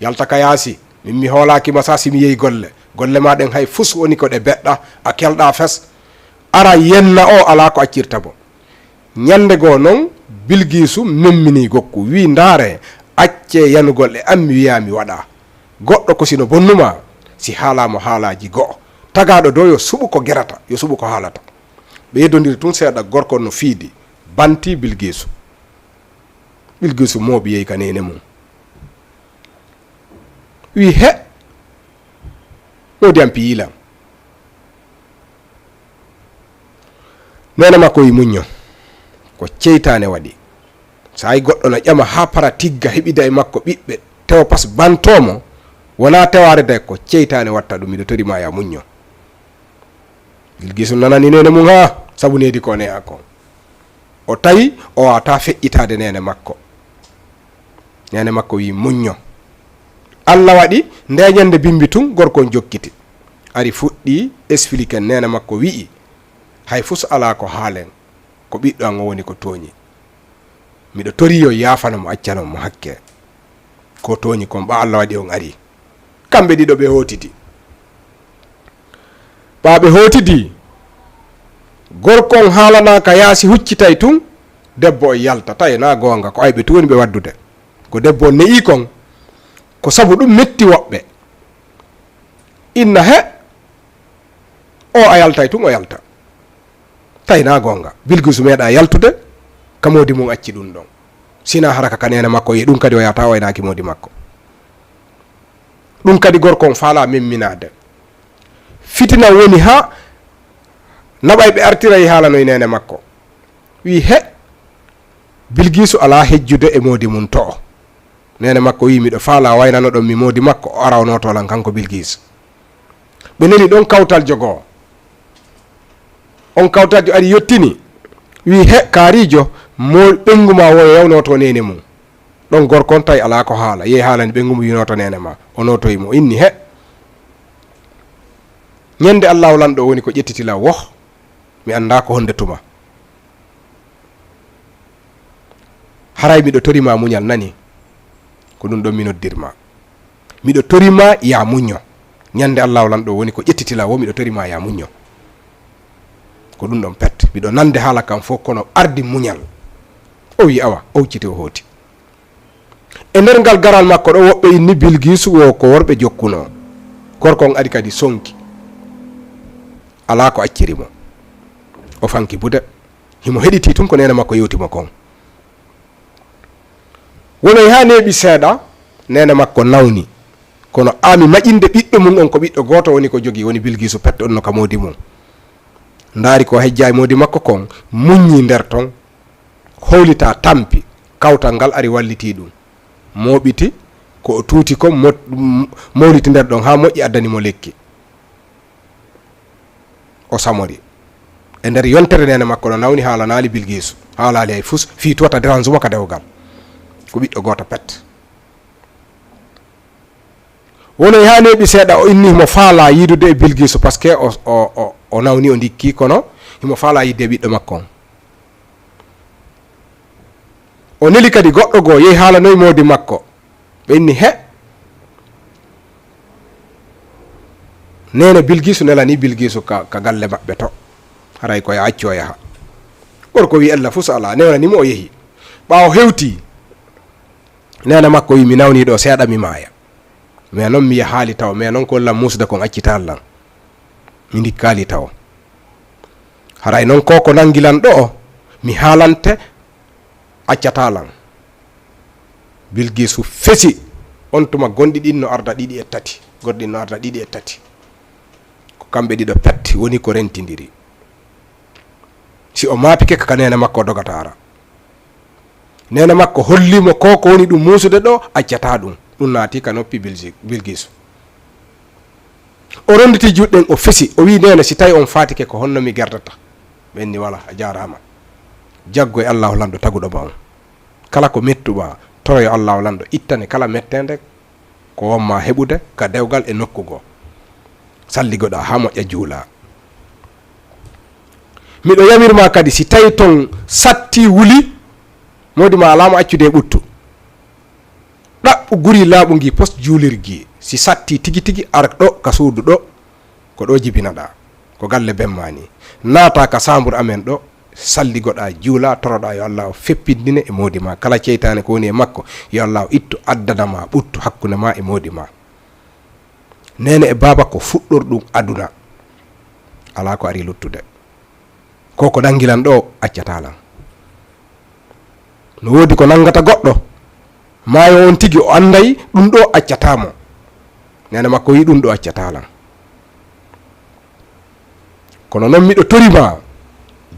Yalta ka yaasi. Min mi hoolaaki ma sa si mi yehi golle. Golle maa ɗen hay fus woni ko ɗe beɗɗa. A kelɗa fes. Ara yenna o alaa ko accirta mo. Ñande goo non, Bilgiisu memmini gokku, wii, "Ndaaree, accee yanugol e am, mi wiyaa mi waɗaa. Goɗɗo ko si no bonnu maa, si haalaa mo haalaaji go'o. Tagaaɗo doo yo suɓu ko gerata, yo suɓu ko haalata." Ɓe yeddondiri tun seeɗa, gorko no fiidi, bantii Bilgiisu. Bilgiisu mooɓi yehi ka neene mum. Wii, "He, moodi am piyii lan." Neene makko wii, "Muñño, ko ceytaane waɗi. Sa yi goɗɗo no ƴama haa para tigga heɓida e makko ɓiɓɓe, tewo pas bantoo mo, wonaa tewaare de, ko ceytaane watta ɗum, miɗo tori ma ya muñño." Bilgiisu nanani neene mum haa, sabu needi ko ne'a kon. O tawi o waawataa feƴƴitaade neene makko. Neene makko wii, "Muñño." Alla waɗi, nde ñande bimbi tun, gorko on jokkiti. Ari fuɗɗi expliquer, neene makko wi'i, "Hay fus alaa ko haalen, ko ɓiɗɗo an o woni ko tooñi. Miɗo torii yo yaafano mo, accano mo hakke. Ko tooñi kon, ɓa Alla waɗi on ari." Kamɓe ɗiɗo ɓe hootidi. Ɓaa ɓe hootidi, gorko on haalanaaka yaasi, huccitay tun, debbo on yalta, tawi na goonga, ko ayɓe tun woni ɓe waddude. Ko debbo on ne'i kon, ko sabu ɗum metti woɓɓe. Inna he, o a yaltay tun, o yalta. Tawi na goonga, Bilgiisu meeɗa yaltude, ka moodi mum acci ɗum ɗon. Sina haraka ka neene makko, e ɗum kadi o yahata o waynaaki moodi makko. Ɗum kadi gorko on faalaa memminaade. Fitina woni haa naɓay ɓe artira e haalanoy neene makko. Wii, "He, Bilgiisu alaa hejjude e moodi mum to'o." Neene makko wii, "Miɗo faalaa waynanoɗon mi moodi makko, o ara o nootoo lan kanko Bilgiisu." Ɓe neli ɗon kawtal jogoo. On kawtaljo ari yottini, wii, "He, kaariijo, mo ɓenngu maa woo yo yaw nootoo neene mum." Ɗon gorko on tawi alaa ko haala, yehi haalani ɓe ngu mo yinooto neene ma, o nootoyi mo, inni, "He, ñande Allaahu lanɗo woni ko ƴettiti lan, woh, mi anndaa ko honde tuma. Haray miɗo tori ma muñal, nani? Ko ɗum ɗon mi noddir ma. Miɗo tori ma, yaa muñño." Ñande Allahu lanɗo woni ko ƴettiti laa, wo miɗo tori ma ya muñño. Ko ɗum ɗon pet. Miɗo nande haala kan fof kono ardi muñal. O wi awa, o hucciti o hooti. E nder ngal garal makko ɗo woɓɓe inni Bilgiisu wo ko worɓe jokkunoo. Gorko on ari kadi sonki. Alaa ko acciri mo. O fanki bude. Himo heɗiti tun ko neene makko yewti mo kon. Wonoy haa neeɓi seeɗa, neene makko nawni. Kono aami maƴinde ɓiɗɗo mum on ko ɓiɗɗo gooto woni ko jogii, woni Bilgiisu pet on no ka moodi mum. Ndaari ko hejjaa e moodi makko kon, muññi nder ton, howlita tampi, kawtal ngal ari wallitii ɗum. Mooɓiti, ko o tuuti kon, mo-, m-, mowliti nder ɗon haa moƴƴi addani mo lekki. O samori. E nder yontere neene makko no nawni haalanaali Bilgiisu. Haalaali hay fus, fii tuwata dérange mo ka dewgal. Ko ɓiɗɗo gooto pet. Wono e haa neeɓi seeɗa, o inni himo faalaa yiidude e Bilgiisu, parce que o, o, o, o nawni, o ndikki, kono himo faalaa yiidude e ɓiɗɗo makko on. O neli kadi goɗɗo goo, yehi haalanoyi moodi makko. Ɓe inni, he! Neene Bilgiisu nelani Bilgiisu ka, ka galle maɓɓe to. Haray ko ya accu o yaha. Gorko wi, ella fus alaa, newnani mo o yehi. Ɓaawo hewti, neene makko wi, mi nawni ɗo seeɗa mi maaya. Mais non mi yahaali taw, mais non ko lan muusude kon accitaa lan. Mi ndikkaali taw. Haray non ko ko nangi lan ɗo, mi haalante accataa lan. Bilgiisu fesi, on tuma gonɗi ɗin no arda ɗiɗi e tati. Gonɗi ɗin no arda ɗiɗi e tati. Ko kamɓe ɗiɗo pet woni ko rentindiri. Si o maapike ka neene makko dogataara. Neene makko holli mo ko ko woni ɗum muusude ɗo, accataa ɗum. Ɗum naati ka noppi Bilgi-, Bilgiisu. O ronditi juuɗe ɗen, o fesi, o wi, neene, si tawi on faatike, ko honno mi gerdata? Ɓe inni, wala, a jaaraama. Jaggo e Allaahu lanɗo taguɗo ma on. Kala ko mettu ma, toroyo Allaahu lanɗo ittane kala metteende ko won ma heɓude ka dewgal e nokku goo. Salligoɗaa haa moƴƴa juulaa. Miɗo yamir ma kadi, si tawi ton satti wuli, moodi ma alaa mo accude e ɓuttu. Ɗaɓɓu guri laaɓu ngi pos juulirgi. Si satti tigi tigi, ar ɗo ka suudu ɗo, ko ɗo jibinaɗaa. Ko galle ben ma ni. Naata ka saambur amen ɗo, salligoɗaa, juulaa, toroɗaa yo Allaahu feppindine e moodi ma. Kala ceytaane ko woni e makko, yo Allaahu ittu, addana ma ɓuttu hakkunde ma e moodi ma. Neene e baaba ko fuɗɗorɗum aduna. Alaa ko ari luttude. Ko ko nangi lan ɗo accataa lan. No woodi ko nangata goɗɗo. Maayo on tigi o anday ɗum ɗo accataa mo. Neene makko wi ɗum ɗo accataa lan. Kono non miɗo tori ma,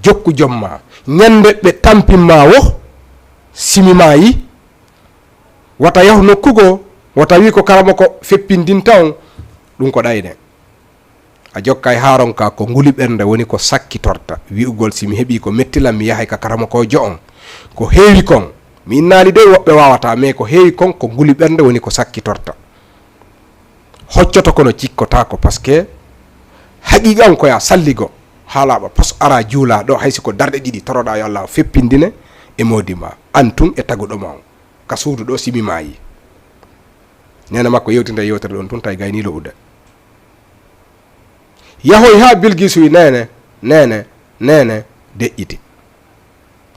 jokku jom ma. Ñande ɓe tampin ma wo, si mi maayi, wata yahu nokku goo, wata wi ko karamoko feppindinta on, ɗum ko ɗayne. A jokkay haa ronka ko nguli ɓernde woni ko sakkitorta. Wi'ugol si mi heɓii ko metti lan, mi yahay ka karamokoojo on. Ko heewi kon, mi innaali dey woɓɓe waawataa, mais ko heewi kon ko nguli ɓernde woni ko sakkitorta. Hoccoto kono cikkotaako, parce que haqiiqa on ko ya salligo haa laaɓa, pos araa juulaa ɗo, hay si ko darɗe ɗiɗi, toroɗaa yo Allaahu feppindine e moodi ma, an tun e taguɗo ma on, ka suudu ɗo si mi maayi. Neene makko yewtida e yewtere ɗon tun, tawi gaynii lo'ude. Yahoy haa Bilgiisu wi, neene, neene, neene, deƴƴiti.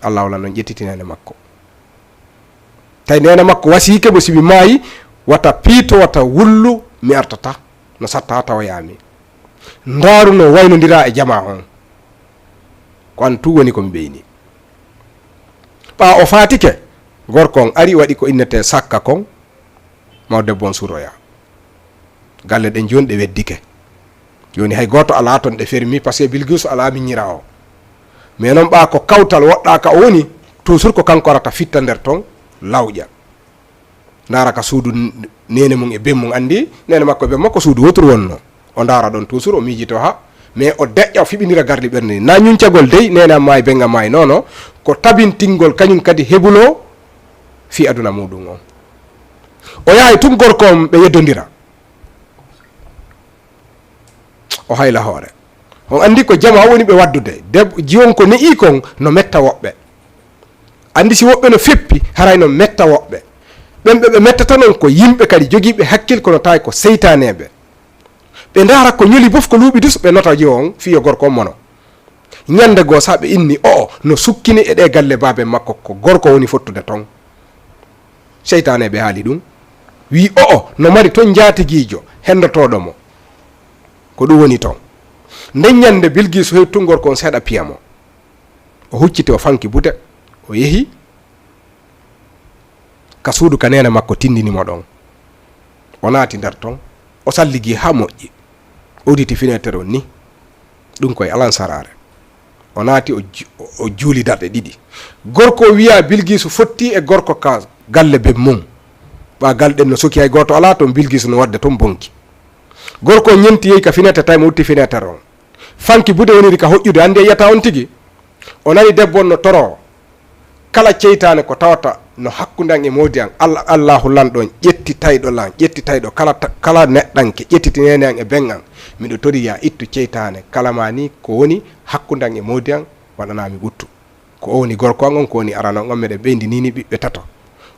Allaahu lanɗo on ƴettiti neene makko. Tawi neene makko wasiike mo, si mi maayi, wata piito, wata wullu, mi artata. No satta tawoyaa mi. Ndaaru no waynondiraa e jamaa on. Ko an tun woni ko mi ɓeyni. Ɓaa o faatike, gorko on ari waɗi ko innetee sakka kon, mawdebbo on suroyaa. Galle ɗen jooni ɗe weddike. Jooni hay gooto alaa ton, ɗe fermi, parce que Bilgiisu alaa miñiraa o. Mais non ɓaa ko kawtal woɗɗaaka o woni, toujours ko kanko arata fitta nder ton, lawƴa. Ndaara ka suudu n-, neene mum e ben mum, anndi neene makko e ben makko suudu wooturu wonno. O ndaara ɗon toujours, o miijito ha, mais o deƴƴa, o fiɓindira garɗi ɓernde. Na ñuncagol dey, neene am maayi, ben am maayi, non, non. Ko tabintingol kañum kadi hebuloo fii aduna muuɗum on. O yahay tun gorko on, ɓe yeddondira. O hayla hoore. On anndi ko jamaa woni ɓe waddude. Deb-, jiwon ko ne'i kon no metta woɓɓe. Anndi si woɓɓe no feppi, haray no metta woɓɓe. Ɓen ɓe ɓe mettata non ko yimɓe kadi jogiiɓe hakkil, kono tawi ko seytaaneeɓe. Ɓe ndaara ko ñoli bof ko luuɓi dus, ɓe nota yo on fii yo gorko on mono. Ñande goo sa ɓe inni o'o no sukkini e ɗee galle baaben makko, ko gorko woni fottude ton. Seytaane ɓe haali ɗum. Wii o'o no mari ton njaatigiijo henndotooɗo mo. Ko ɗum woni ton. Nden ñande Bilgiisu hewti tun gorko on seeɗa piya mo. O hucciti, o fanki bude, o yehi ka suudu ka neene makko tindini mo ɗon. O naati nder ton, o salligi haa moƴƴi. O uditi finetere on ni. Ɗum koye alansaraare. O naati, o ju-, o juuli darɗe ɗiɗi. Gorko o wiya Bilgiisu fotti e gorko ka galle ben mum. Ɓa gal ɗen no suki, hay gooto alaa ton, Bilgiisu no waɗde ton bonki. Gorko on ñenti yehi ka finetere, tawi mo utti finetere on. Fanki bude woniri ka hoƴƴude, anndi a yiyata on tigi. O nani debbo on no toroo. Kala ceytaane ko tawata no hakkunde an e moodi an, Alla-, Allaahu lanɗo on ƴetti tayɗo lan, ƴetti tayɗo kala ta-, kala neɗɗanke, ƴettiti neene an e ben an. Miɗo tori ya ittu ceytaane kala ma ni ko woni hakkunde an e moodi an, waɗanaa mi ɓuttu. Ko o woni gorko an on, ko woni arano on, meɗen ɓeyndi ni ni ɓiɓɓe tato.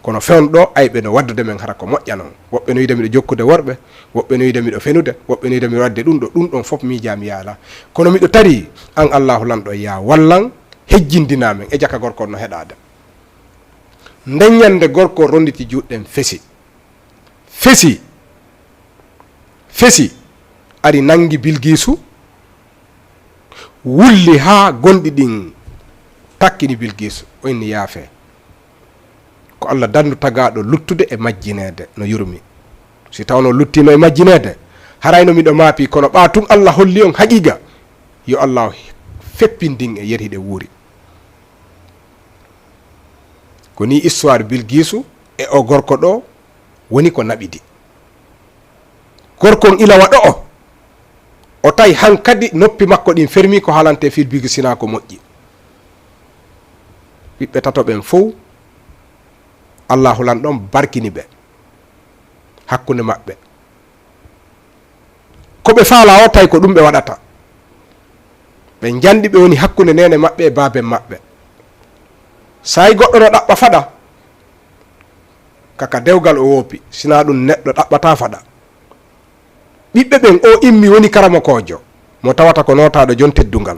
Kono fewndo ɗo, ayɓe no waddude men hara ko moƴƴa non. Woɓɓe no yiɗa miɗo jokkude worɓe, woɓɓe no yiɗa miɗo fenude, woɓɓe no yiɗa miɗo waɗde ɗum ɗo, ɗum ɗon fof miijaa mi yaala. Kono miɗo tari, an Allaahu lanɗo, ya wallan, hejjindinaa men e jaka gorko on no heɗaade. Nden ñande gorko on ronditi juuɗe ɗen fesi. Fesi. Fesi. Ari nangi Bilgiisu. Wulli haa gonɗi ɗin takkini Bilgiisu. O inni, "Yaafe." Ko Alla dandu tagaaɗo luttude e majjineede no yurmi. Si tawno luttino e majjineede, harayno miɗo maapi, kono ɓaa tun Alla holli on haqiiqa. Yo Alla feppin ndin e yer hiɗe wuuri. Ko ni histoire Bilgiisu e o gorko ɗo woni ko naɓidi. Gorko on ila waɗo o, o tawi hankadi noppi makko ɗin fermi ko haalante fii Bilgiisu sinaa ko moƴƴi. Ɓiɓɓe tato ɓen fow, Allaahu lanɗo on barkini ɓe hakkunde maɓɓe. Ko ɓe faalaa o, tawi ko ɗum ɓe waɗata. Ɓe njanɗi ɓe woni hakkunde neene maɓɓe e baaben maɓɓe. Saa'i goɗɗo no ɗaɓɓa faɗa, kaka dewgal o woopi, sinaa ɗum neɗɗo ɗaɓɓataa faɗa. Ɓiɓɓe ɓen, o immi woni karamokoojo, mo tawata ko nootaaɗo jon teddungal.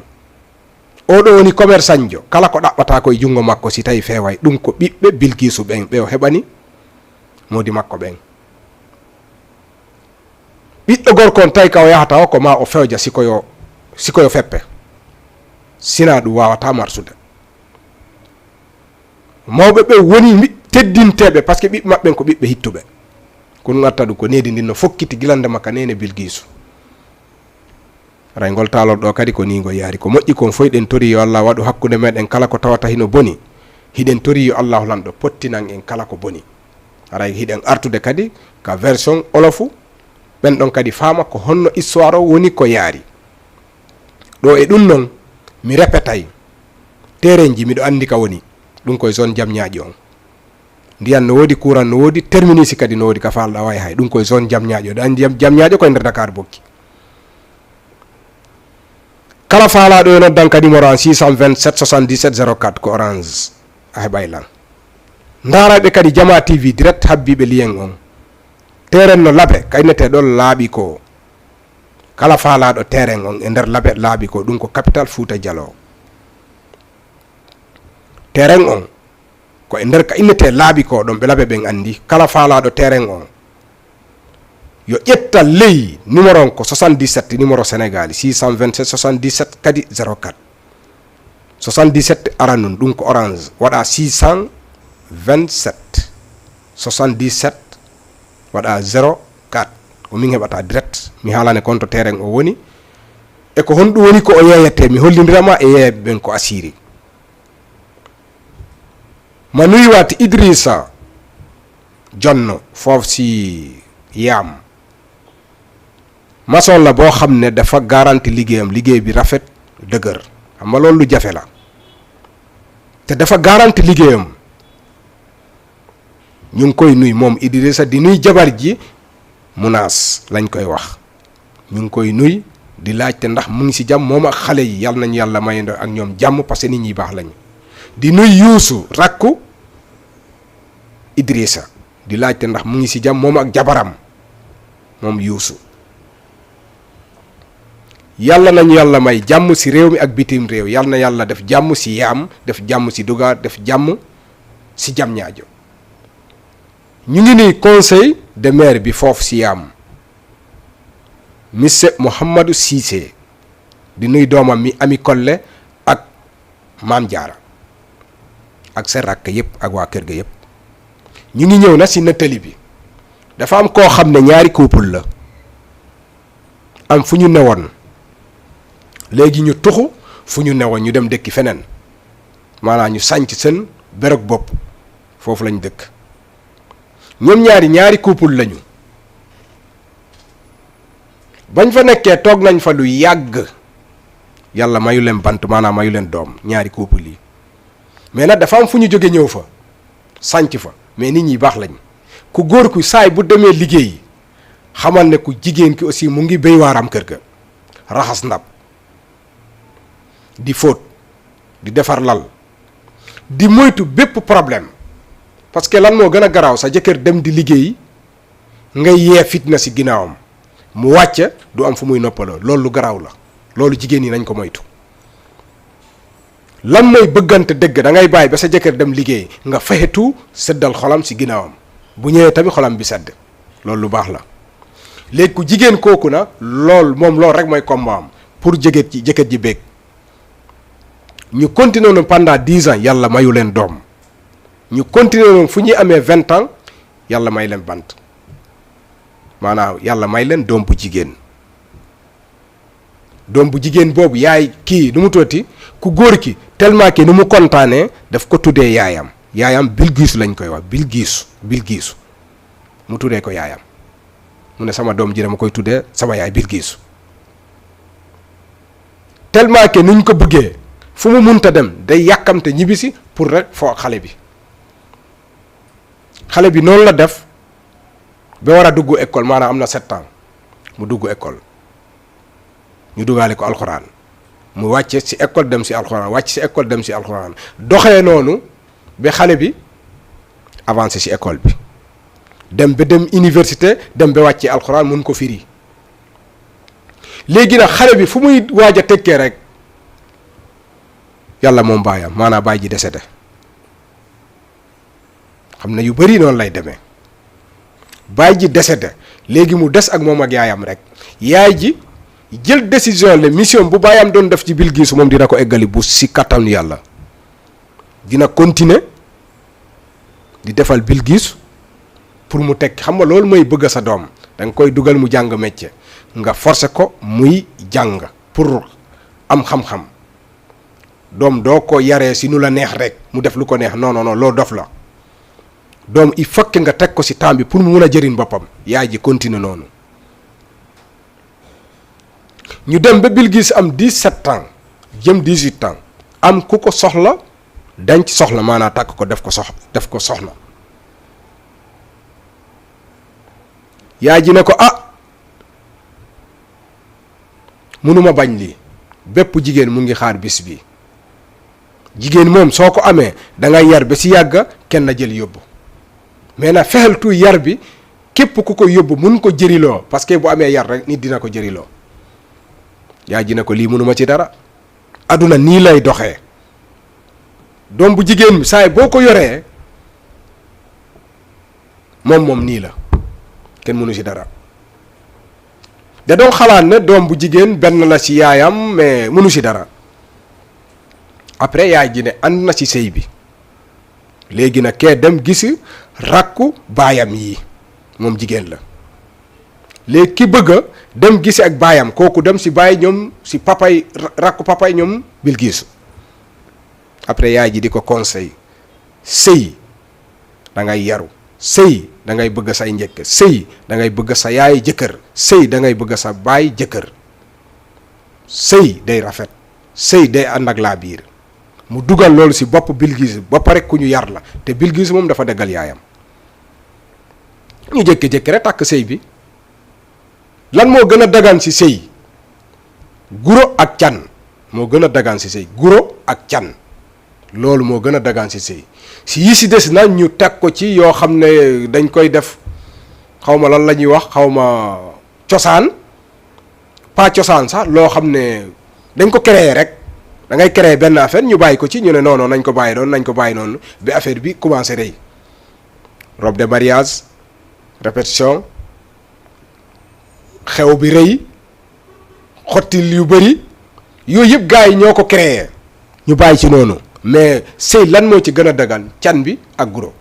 Oo ɗoo woni komersanjo, kala ko ɗaɓɓataa ko e junngo makko, si tawi feeway, ɗum ko ɓiɓɓe Bilkiisu ɓen, ɓe o heɓani moodi makko ɓen. Ɓiɗɗo gorko on, tawi ka o yahata o, ko ma o fewja, si ko yo, si ko yo feppe. Sinaa ɗum waawataa marsude. Mawɓe ɓe woni mi-, teddinteeɓe, par ce que ɓiɓɓe maɓɓe ɓen ko ɓiɓɓe hittuɓe. Ko ɗum atta ɗum, ko needi ndin no fokkiti gila ndema ka neene Bilgiisu. Haray ngol taalol ɗoo kadi ko nii ngol yaari. Ko moƴƴi kon fof, hiɗen torii yo Alla waɗu hakkunde meɗen kala ko tawata hino boni. Hiɗen torii yo Allaahu lanɗo pottinan en kala ko boni. Haray hiɗen artude kadi ka version Wolofu, ɓen ɗon kadi faama ko honno histoire o woni ko yaari. Ɗoo e ɗum non, mi repetay, terenji miɗo anndi ka woni, ɗum koye zone Jamñaaƴo on. Ndiyan no woodi, kuuran no woodi, terminus kadi no woodi ka faalɗaa way hay. Ɗum koye zone Jamñaaƴo. Ɗan Jam-, Jamñaaƴo koye nder Dakar bokki. Kala faalaaɗo e noddan ka numéro an six cent vingt-sept soixante-dix-sept zéro quatre ko Orange. A heɓay lan. Ndaarayɓe kadi Jamaa T V direct habbiiɓe lien on. Terrain no Labe, ka innetee ɗon Laaɓi ko. Kala faalaaɗo terrain on e nder Labe Laaɓi ko, ɗum ko capital Fuuta Jaloo. Terrain on ko e nder ka innetee Laaɓi ko, ɗon ɓe Labe ɓen anndi. Kala faalaaɗo terrain on, yo ƴetta ley numéro on ko soixante-dix-sept, numéro Sénégal, six cent vingt-sept soixante-dix-sept kadi zéro quatre. Soixante-dix-sept aranun, ɗum ko Orange, waɗa six cent vingt-sept soixante-dix-sept, waɗa zéro quatre. Ko min heɓata direct, mi haalane konto terrain o woni. E ko honɗum woni ko o yeeyete, mi hollindira ma e yeeyɓe ɓen ko asiri. Ma nuy waati Idrissa Jonn foofu si Yaam. Maçon la boo xam ne dafa garanti liggéeyam, liggéey bi rafet, dëgër. Xam nga loolu lu jafe la. Te dafa garanti liggéeyam. Ñu ngi koy nuy moom Idrissa, di nuy jabar ji, Munaas lañ koy wax. Ñu ngi koy nuy, di laajte ndax mu ngi si jàmm, moom ak xale yi. Yal nañu Yàlla mayandoo ak ñoom jàmm, parce que nit ñi baax lañu. Di nuy Yuusu, rakku Idrissa, di laajte ndax mu ngi si jàmm, moom ak jabaram, moom Yuusu. Yàlla nañu Yàlla may jàmm ci réew mi ak bitim réew. Yàlla na Yàlla def jàmm ci Yaam, def jàmm ci Dugar, def jàmm ci Jamñaajo. Ñu ngi nii conseil de maire bi foofu ci Yaam, monsieur Mouhamadou Cissé, di nuy doomam mi Ami Kolle ak Maam Jaara ak seen rakk yépp ak waa kër ga yépp. Ñu ngi ñëw na ci nettali bi. Dafa am koo xam ne ñaari couple la, am fu ñu newoon. Léegi ñu tuxu fu ñu newoon, ñu dem dëkki feneen, maanaam ñu sànc seen bérog bopp. Foofu lañ dëkk. Ñoom ñaari, ñaari couple lañu. Bañ fa nekkee, toog nañ fa lu yàgg. Yàlla mayu leen bant, maanaam mayu leen doom, ñaari couple yi. Mais nag dafa am fu ñu jóge ñëw fa, sànc fa. Mais nit ñi baax lañ. Ku góor ku saay bu demee liggéey, xamal ne ku jigéen ki aussi mu ngi béy waaram kër ga, raxas ndab, di fóot, di defar lal, di moytu bépp problème. Parce que lan moo gën a garaaw, sa jëkkër dem di liggéey, nga yee fitna ci ginnaawam, mu wàcce, du am fu muy noppaloo. Loolu lu garaaw la. Loolu jigéen ñi nañ ko moytu. Lan mooy bëggante dëgg? Da ngay bàyyi ba sa jëkkër dem liggéey, nga fexe tout seddal xolam ci ginnaawam. Bu ñëwee tamit xolam bi sedd. Loolu lu baax la. Léegi ku jigéen kooku na, lool moom, loolu rek mooy combat am pour jëkkër ji, jëkkër ji bég. Ñu continué noonu pendant dix ans, Yàlla mayu leen doom. Ñu continué noonu, fu ñuy amee vingt ans, Yàlla may leen bant. Maanaam, Yàlla may leen doom bu jigéen. Doom bu jigéen boobu, yaay kii, nu mu tuddati, ku góor ki, tellement que nu mu kontaanee, daf ko tuddee yaayam. Yaayam Bilgiisu lañ koy wax, Bilgiisu, Bilgiisu. Mu tuddee ko yaayam. Mu ne, "Sama doom ji, dama koy tuddee sama yaay Bilgiisu." Tellement que nuñ ko bëggee, fu mu munta dem, day yàkkamte ñibbisi pour rek foo xale bi. Xale bi noonu la def ba war a dugg école, maanaam am na sept ans, mu dugg école. Ñu dugaale ko alxuraan, mu wàcce ci école, dem ci alxuraan, wàcc ci école, dem ci alxuraan. Doxee noonu ba xale bi avancé ci école bi, dem ba dem université, dem ba wàcce alxuraan, mun ko firi. Léegi nag, xale bi fu muy waaj a tekkee rek, Yàlla moom baayam, maanaam baay ji décédé. Xam ne yu bari noonu lay demee. Baay ji décédé, léegi mu des ak moom ak yaayam rek. Yaay ji jël décision, le mission bu baayam doon def ci Bilgiisu, moom dina ko eggali bu ci kàttanu Yàlla. Dina continuer di defal Bilgiisu pour mu tekki. Xam nga, loolu mooy bëgg sa doom. Da nga koy dugal mu jàng métier, nga forcer ko muy jàng pour am xam-xam. Doom doo ko yaree ci nu la neex rek, mu def lu ko neex. Non, non, non, loolu dof la. Doom, il faut que nga teg ko ci temps bi pour mu mun a jëriñ boppam. Yaay ji continuer noonu. Ñu dem ba Bilgiisu am dix-sept ans, jëm dix-huit ans. Am ku ko soxla, denc soxla, maanaam takk ko, def ko sox-, def ko soxna. Yaay ji ne ko, "Ah, mënuma bañ lii. Bépp jigéen mu ngi xaar bis bi." Jigéen moom, soo ko amee, da ngay yar ba ci yàgg, kenn na jël yóbbu. Mais na fexeel tout yar bi, képp ku ko yóbbu, mun ko jëriloo, parce que bu amee yar rek, nit dina ko jëriloo. Yaay ji ne ko, "Lii mënuma ci dara. Aduna nii lay doxee." Doom bu jigéen bi, saay boo ko yoree, moom, moom nii la, kenn mënu ci dara. Da doon xalaat ne doom bu jigéen benn la ci yaayam, mais mënu ci dara. Après, yaay ji ne ànd na ci sëy bi. Léegi nag, kee dem gisi rakku baayam yi, moom jigéen la. Léegi ki bëgg a dem gisi ak baayam, kooku dem ci baay ñoom, ci papay, ra-, rakku papay ñoom Bilgiisu. Après, yaay ji di ko conseil, sëy da ngay yaru, sëy da ngay bëgg say njëkk, sëy da ngay bëgg sa yaay jëkkër, sëy da ngay bëgg sa baay jëkkër. Sëy day rafet, sëy day ànd ak laa biir. Mu dugal loolu ci bopp Bilgiisu, ba pare ku ñu yar la, te Bilgiisu moom dafa dëggal yaayam. Ñu jékki-jékki rek takk sëy bi. Lan moo gën a dagan ci sëy? Guro ak can moo gën a dagan ci sëy. Guro ak can, loolu moo gën a dagan ci sëy. Ci yi ci des na, ñu teg ko ci yoo xam ne dañ koy def, xawma lan la ñuy wax, xawma cosaan, pas cosaan sax, loo xam ne dañ ko créer rek. Da ngay créer benn affaire, ñu bàyyi ko ci, ñu ne non non, nañ ko bàyyi noonu, nañ ko bàyyi noonu, ba affaire bi commencé rëy. Robe de mariage, répétition, xew bi rëy, xottil yu bëri, yooyu yëpp gars yi ñoo ko créer, ñu bàyyi ci noonu. Mais sëy, lan moo ci gën a dagan? Can bi ak guro,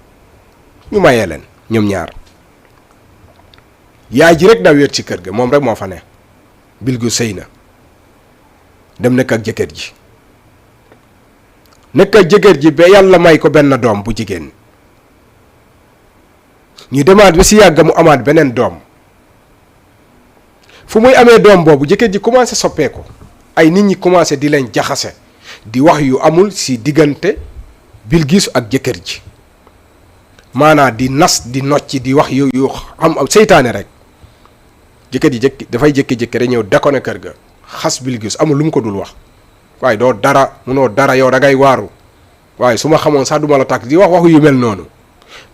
ñu mayee leen ñoom ñaar. Yaay ji rek daa wéet ci kër ga, moom rek moo fa ne. Bilgu sëy na, dem nekk ak jëkkër ji, nekk ak jëkkër ji ba Yàlla may ko benn doom bu jigéen. Ñu demaat ba si yàgg, mu amaat beneen doom. Fu muy amee doom boobu, jëkkër ji commencé soppeeku, ay nit ñi commencé di leen jaxase, di wax yu amul si diggante Bilgisu ak jëkkër ji. Maanaa di nas, di nocci, di wax yu, yu am, am seytaane rek. Jëkkër ji jëkk dafay jékki-jékki rek ñëw déconné kër ga, xas Bilgis, amul lu mu ko dul wax. Waaye doo dara, munoo dara, yow da ngay waaru. Waaye su ma xamoon sax, duma la takk, di wax waxu yu mel noonu.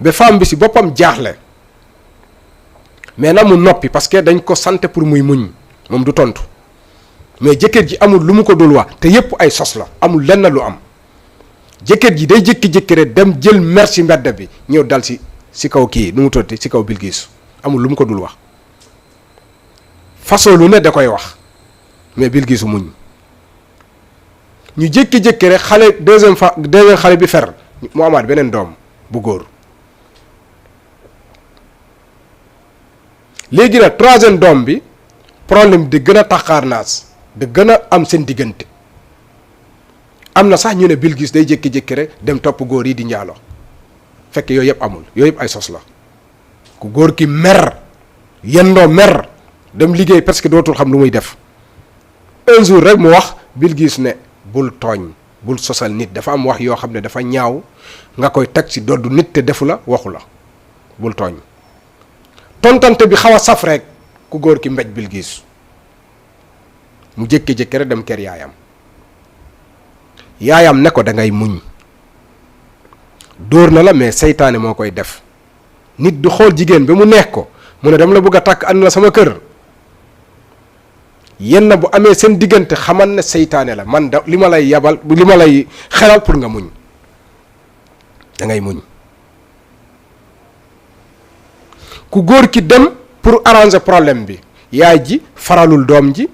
Ba femme bi si boppam jaaxle. Mais na mu noppi, parce que dañ ko sant pour muy muñ, moom du tontu. Mais jëkkër ji amul lu mu ko dul wax, te yépp ay sos la, amul lenn lu am. Jëkkër ji day jékki-jékki rek dem jël mer si mbedd bi, ñëw dal si, si kaw kii, nu mu tuddati, si kaw Bilgis. Amul lu mu ko dul wax. Façon lu ne da koy wax, mais Bilgisu muñ. Ñu jékki-jékki rek, xale, deuxième fa-, deuxième xale bi fer, mu amaat beneen doom bu góor. Léegi nag, troisième doom bi, problème di gën a taxaar naas, di gën a am seen diggante. Am na sax ñu ne Bilgis day jékki-jékki rek dem topp góor yi di njaaloo, fekk yooyu yëpp amul, yooyu yëpp ay sos la. Ku góor ki mer, yendoo mer, dem liggéey, parce que dootul xam lu muy def. Un jour rek, mu wax Bilgis ne: "Bul tooñ, bul sosal nit. Dafa am wax yoo xam ne dafa ñaaw, nga koy teg ci doddu nit te defu la, waxu la. Bul tooñ." Tontante bi xaw a saf rek, ku góor ki mbéj Bilgis. Mu jékki-jékki rek dem kër yaayam. Yaayam ne ko: "Da ngay muñ. Dóor na la, mais seytaane moo koy def. Nit du xool jigéen ba mu neex ko, mu ne: 'Dama la bëgg a takk, ànd na sama kër.'" Yenn bu amee seen diggante, xamal ne seytaane la. Man da, li ma lay yabal, li ma lay xelal, pour nga muñ. Da ngay muñ. Ku góor ki dem pour arranger problème bi. Yaay ji faralul doom ji,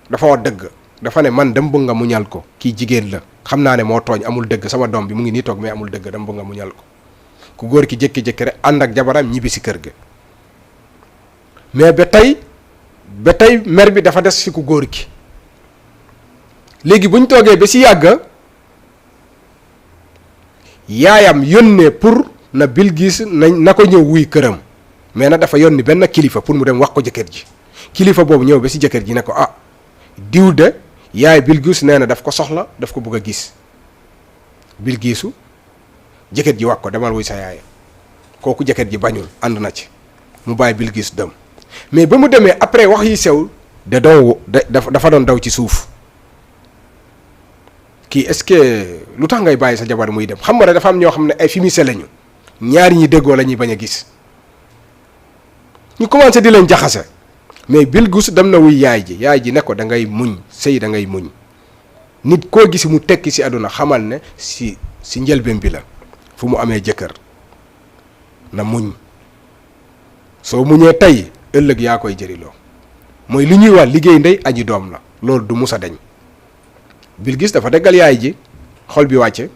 dafa wax dëgg. Dafa ne: "Man, dama bëgg nga muñal ko. Kii jigéen la. Xam naa ne moo tooñ, amul dëgg. Sama doom bi mu ngi nii toog, mais amul dëgg. Dama bëgg nga muñal ko." Ku góor ki jékki-jékki rek ànd ak jabaram ñibbi si kër ga. Mais ba tey, ba tey mer bi dafa des si ku góor ki. Léegi bu ñu toogee ba si yàgg, yaayam yónnee pour na Bilgis na, na ko ñëw wuy këram. Mais na dafa yónni benn kilifa pour mu dem wax ko jëkkër ji. Kilifa boobu ñëw ba si jëkkër ji ne ko: "Ah, diw de, yaay Bilgis nee na daf ko soxla, daf ko bëgg a gis." Bilgisu, jëkkër ji wax ko: "Demal wuy sa yaay." Kooku jëkkër ji bañul, ànd na ci. Mu bàyyi Bilgis dem. Mais ba mu demee, après wax yi sew, da doon wo-, da, dafa, dafa doon daw ci suuf. Kii, est-ce que lu tax ngay bàyyi sa jabar muy dem? Xam nga rek, dafa am ñoo xam ne ay fimise lañu. Ñaari ñi déggoo la ñuy bañ a gis. Ñu commencé di leen jaxase. Mais Bilgis dem na wuy yaay ji. Yaay ji ne ko: "Da ngay muñ, sëy da ngay muñ. Nit koo gis mu tekki si àdduna, xamal ne si, si njëlbeen bi la, fu mu amee jëkkër. Na muñ. Soo muñee tey, ëllëg yaa koy jëriloo." Mooy li ñuy wax liggéey ndey aji doom la. Loolu du mus a deñ. Bilgis dafa déggal yaay ji, xol bi wàcce,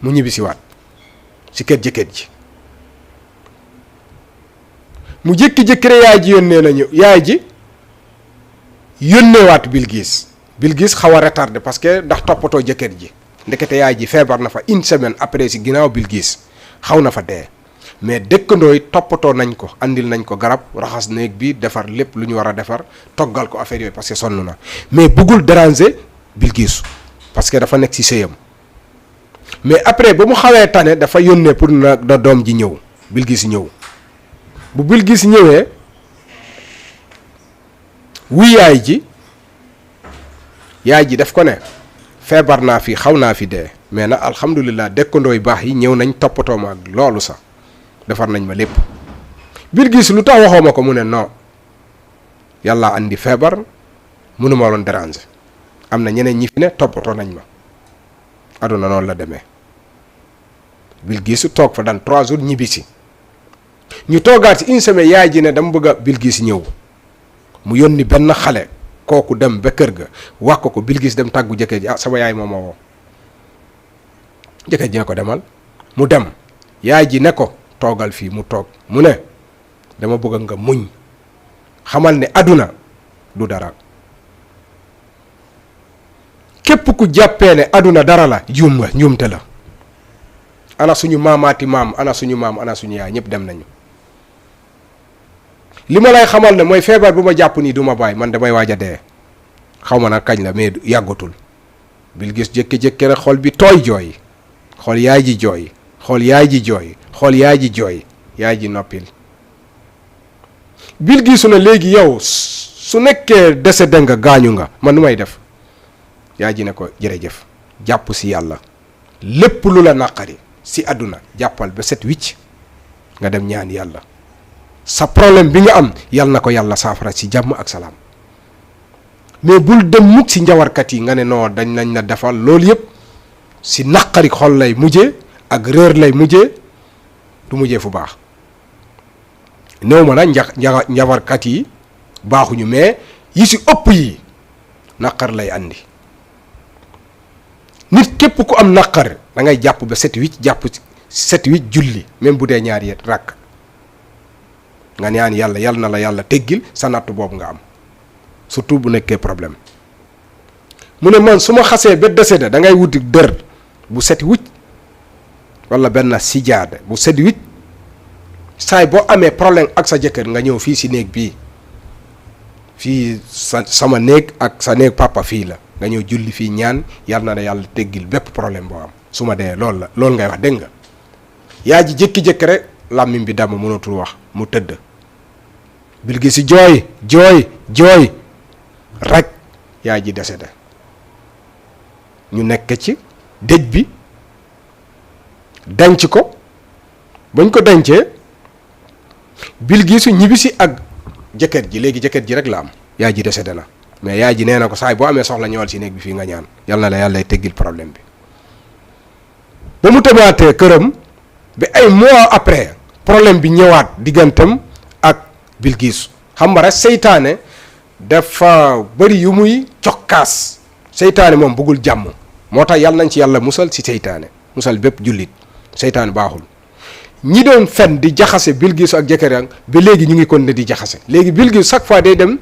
mu ñibbisiwaat si kër jëkkër ji. Mu jékki-jékki rek, yaay ji yónnee nañu, yaay ji yónneewaat Bilgis. Bilgis xaw a retardé parce que ndax toppatoo jëkkër ji. Ndekete yaay ji feebar na fa une semaine après, si ginnaaw Bilgis xaw na fa dee. Mais dëkkandoo yi toppatoo nañ ko, andil nañ ko garab, raxas néeg bi, defar lépp lu ñu war a defar, toggal ko affaire yooyu parce que sonn na. Mais bëggul déranger Bilgis parce que dafa nekk si sëyam. Mais après, ba mu xawee tane, dafa yónnee pour na, na doom ji ñëw, Bilgis ñëw. Bu Bilgis ñëwee, wi yaay ji, yaay ji daf ko ne: "Feebar naa fi, xaw naa fi dee, mais na, alhamdulilah, dëkkandoo yu baax yi ñëw nañ, toppatoo ma ak loolu sax, defar nañ ma lépp. Bilgis, lu tax waxoo ma ko?" Mu ne: "Non, Yàlla andi feebar, mënuma woon déranger. Am na ñeneen ñi fi ne toppatoo nañ ma. Aduna noonu la demee. Bilgisu toog fa dans trois jours, ñibbisi. Ñu toogaat ci une semaine, yaay ji ne, "Dama bëgg a Bilgis ñëw." Mu yónni benn xale, kooku dem ba kër ga, wax ko ko. Bilgis dem tàggu jëkkër ji, "Ah, sama yaay moo ma woo." Jëkkër ji ne ko, "Demal." Mu dem. Yaay ji ne ko, "Toogal fii." Mu toog. Mu ne, "Dama bëgg nga muñ. Xamal ne aduna du dara. Képp ku jàppee ne aduna dara la, juum nga, njuumte la. Ana suñu maamaati maam, ana suñu maam, ana suñu yaay, ñëpp dem nañu. Li ma lay xamal ne mooy feebar bu ma jàpp nii du ma bàyyi, man damay waaj a dee. Xaw ma nag kañ la, mais du, yàggatul." Bilgis jékki-jékki rek xol bi tooy, jooy. Xool yaay ji, jooy. Xool yaay ji, jooy. Xool yaay ji, jooy. Yaay ji noppil. Bilgisu ne, "Léegi yow, su nekkee décédé nga, gaañu nga, man nu may def?" Yaay ji ne ko, "Jërëjëf, jàpp si Yàlla. Lépp lu la naqari si àdduna, jàppal ba set wicc, nga dem ñaan Yàlla. Sa problème bi nga am, Yàlla na ko Yàlla saafara si jàmm ak salaam. Mais bul dem mukk si njabarkat yi, nga ne, 'Non, dañ nañ la defal loolu yëpp.'" Si naqari xol lay mujjee, ak réer lay mujjee, du mujjee fu baax. Néew ma na nja-, nja-, njabarkat yi baaxuñu, mais yi si ëpp yi naqar lay andi. Nit képp ku am naqar, da ngay jàpp ba set wicc, jàpp set wicc, julli, même bu dee ñaari yet rakk, nga ñaan Yàlla, Yàlla na la Yàlla teggil sa natt boobu nga am, surtout bu nekkee problème. Mu ne, "Man, su ma xasee ba décédé, da ngay wuti dër bu set wicc, wala benn sijaada bu set wicc. Saay boo amee problème ak sa jëkkër, nga ñëw fii si néeg bii, fii sa, sama néeg ak sa néeg papa fii la, nga ñëw julli fii, ñaan, Yàlla na la Yàlla teggil bépp problème boo am. Su ma dee, loolu la, loolu ngay wax, dégg nga?" Yaa ji jékki-jékki rek, làmmiñ bi damm, mënatul wax, mu tëdd. Bilgis jooy, jooy, jooy rek, yaa ji décédé. Ñu nekk ci dëj bi, denc ko. Bañ ko dencee, Bilgisu ñibbisi ak jëkkër ji. Léegi jëkkër ji rek la am. Yaa ji décédé na. Mais yaa ji nee na ko, "Saay boo amee soxla, ñëwal si néeg bi fii, nga ñaan. Yàlla na la Yàlla teggil problème bi." Ba mu tëbaatee këram, ba ay mois après, problème bi ñëwaat digganteem ak Bilgisu. Xam nga rek, seytaane dafa bari yu muy cokkaas. Seytaane moom bëggul jàmm. Moo tax, Yàlla nañ ci Yàlla musal si seytaane, musal bépp jullit. Seytaane baaxul. Ñi doon fen di jaxase Bilgisu ak jëkkëram, ba léegi ñu ngi continuer di jaxase. Léegi Bilgisu, chaque fois day dem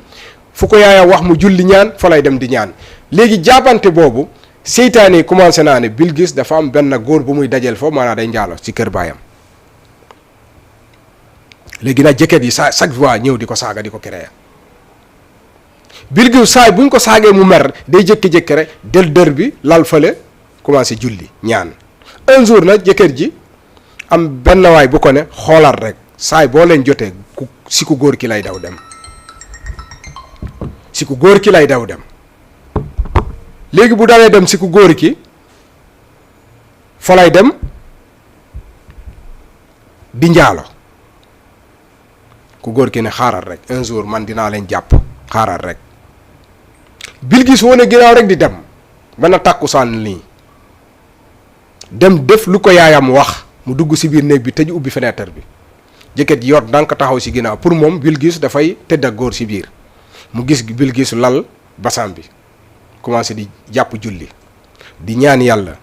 fu ko yaayam wax, mu julli, ñaan, fa lay dem di ñaan. Léegi jàppante boobu, seytaane yi commencé naa ne Bilgis dafa am benn góor bu muy dajeel foofu, maanaam day njaalo ci kër baayam. Léegi nag jëkkër yi sa, chaque fois ñëw di ko saaga, di ko créer. Bilgis, saay buñ ko saagee, mu mer, day jékki-jékki rek del dër bi, lal fële, commencé julli, ñaan. Un jour nag, jëkkër ji am benn waay bu ko ne, "Xoolal rek, saay boo leen jotee, ku, si ku góor ki lay daw dem. Si ku góor ki lay daw dem." Léegi bu dawee dem si ku góor ki, fa lay dem di njaalo. Ku góor ki ne, "Xaaral rek, un jour man dinaa leen jàpp, xaaral rek." Bilgis wone ginnaaw rek di dem. Benn tàkkusaan nii, dem def lu ko yaayam wax, mu dugg si biir néeg bi, tëj, ubbi fenêtre bi. Jëkkër ji yor ndànk, taxaw si ginnaaw. Pour moom, Bilgis dafay tëdd ak góor si biir. Mu gis Bilgis lal basam bi, commencé di jàpp, julli, di ñaan Yàlla,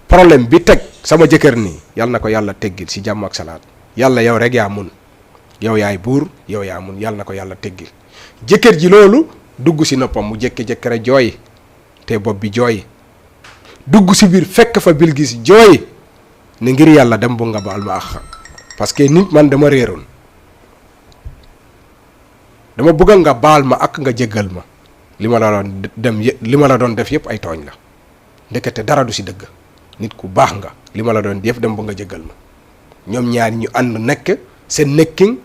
"Problème bi teg sama jëkkër nii, Yàlla na ko Yàlla teggil si jàmm ak salaat. Yàlla, yow rek yaa mun. Yow yaay buur, yow yaa mun. Yàlla na ko Yàlla teggil." Jëkkër ji, loolu dugg si noppam, mu jékki-jékki rek jooy, te bopp bi jooy. Dugg si biir, fekk fa Bilgis, jooy, ne, "Ngir Yàlla, dem bu nga baal ma àq, parce que nit, man dama réeroon. Dama bëgg nga baal ma ak nga jéggal ma. Li ma la doon dem yé-, li ma la doon def yëpp ay tooñ la. Ndekete dara du si dëgg. Nit ku baax nga. Li ma la doon def, dem ba nga jéggal ma." Ñoom ñaar ñu ànd nekk, seen nekkin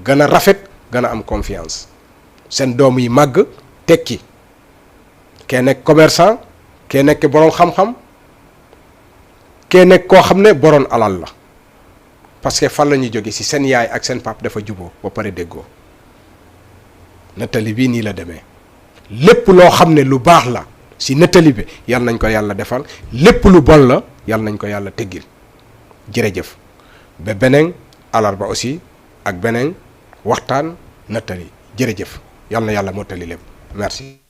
gën a rafet, gën a am confiance. Seen doom yi màgg, tekki. Kee nekk commerçant, kee nekk borom xam-xam, kee nekk koo xam ne borom alal la. Parce que fan la ñu jóge, si seen yaay ak seen pap dafa juboo ba pare déggoo. Nettali bi nii la demee. Lépp loo xam ne lu baax la si nettali bi, yal nañ ko Yàlla defal. Lépp lu bon la, yal nañ ko Yàlla teggil. Jërëjëf. Ba beneen alarba aussi, ak beneen waxtaan nettali. Jërëjëf. Yal na Yàlla mottali lépp. Merci.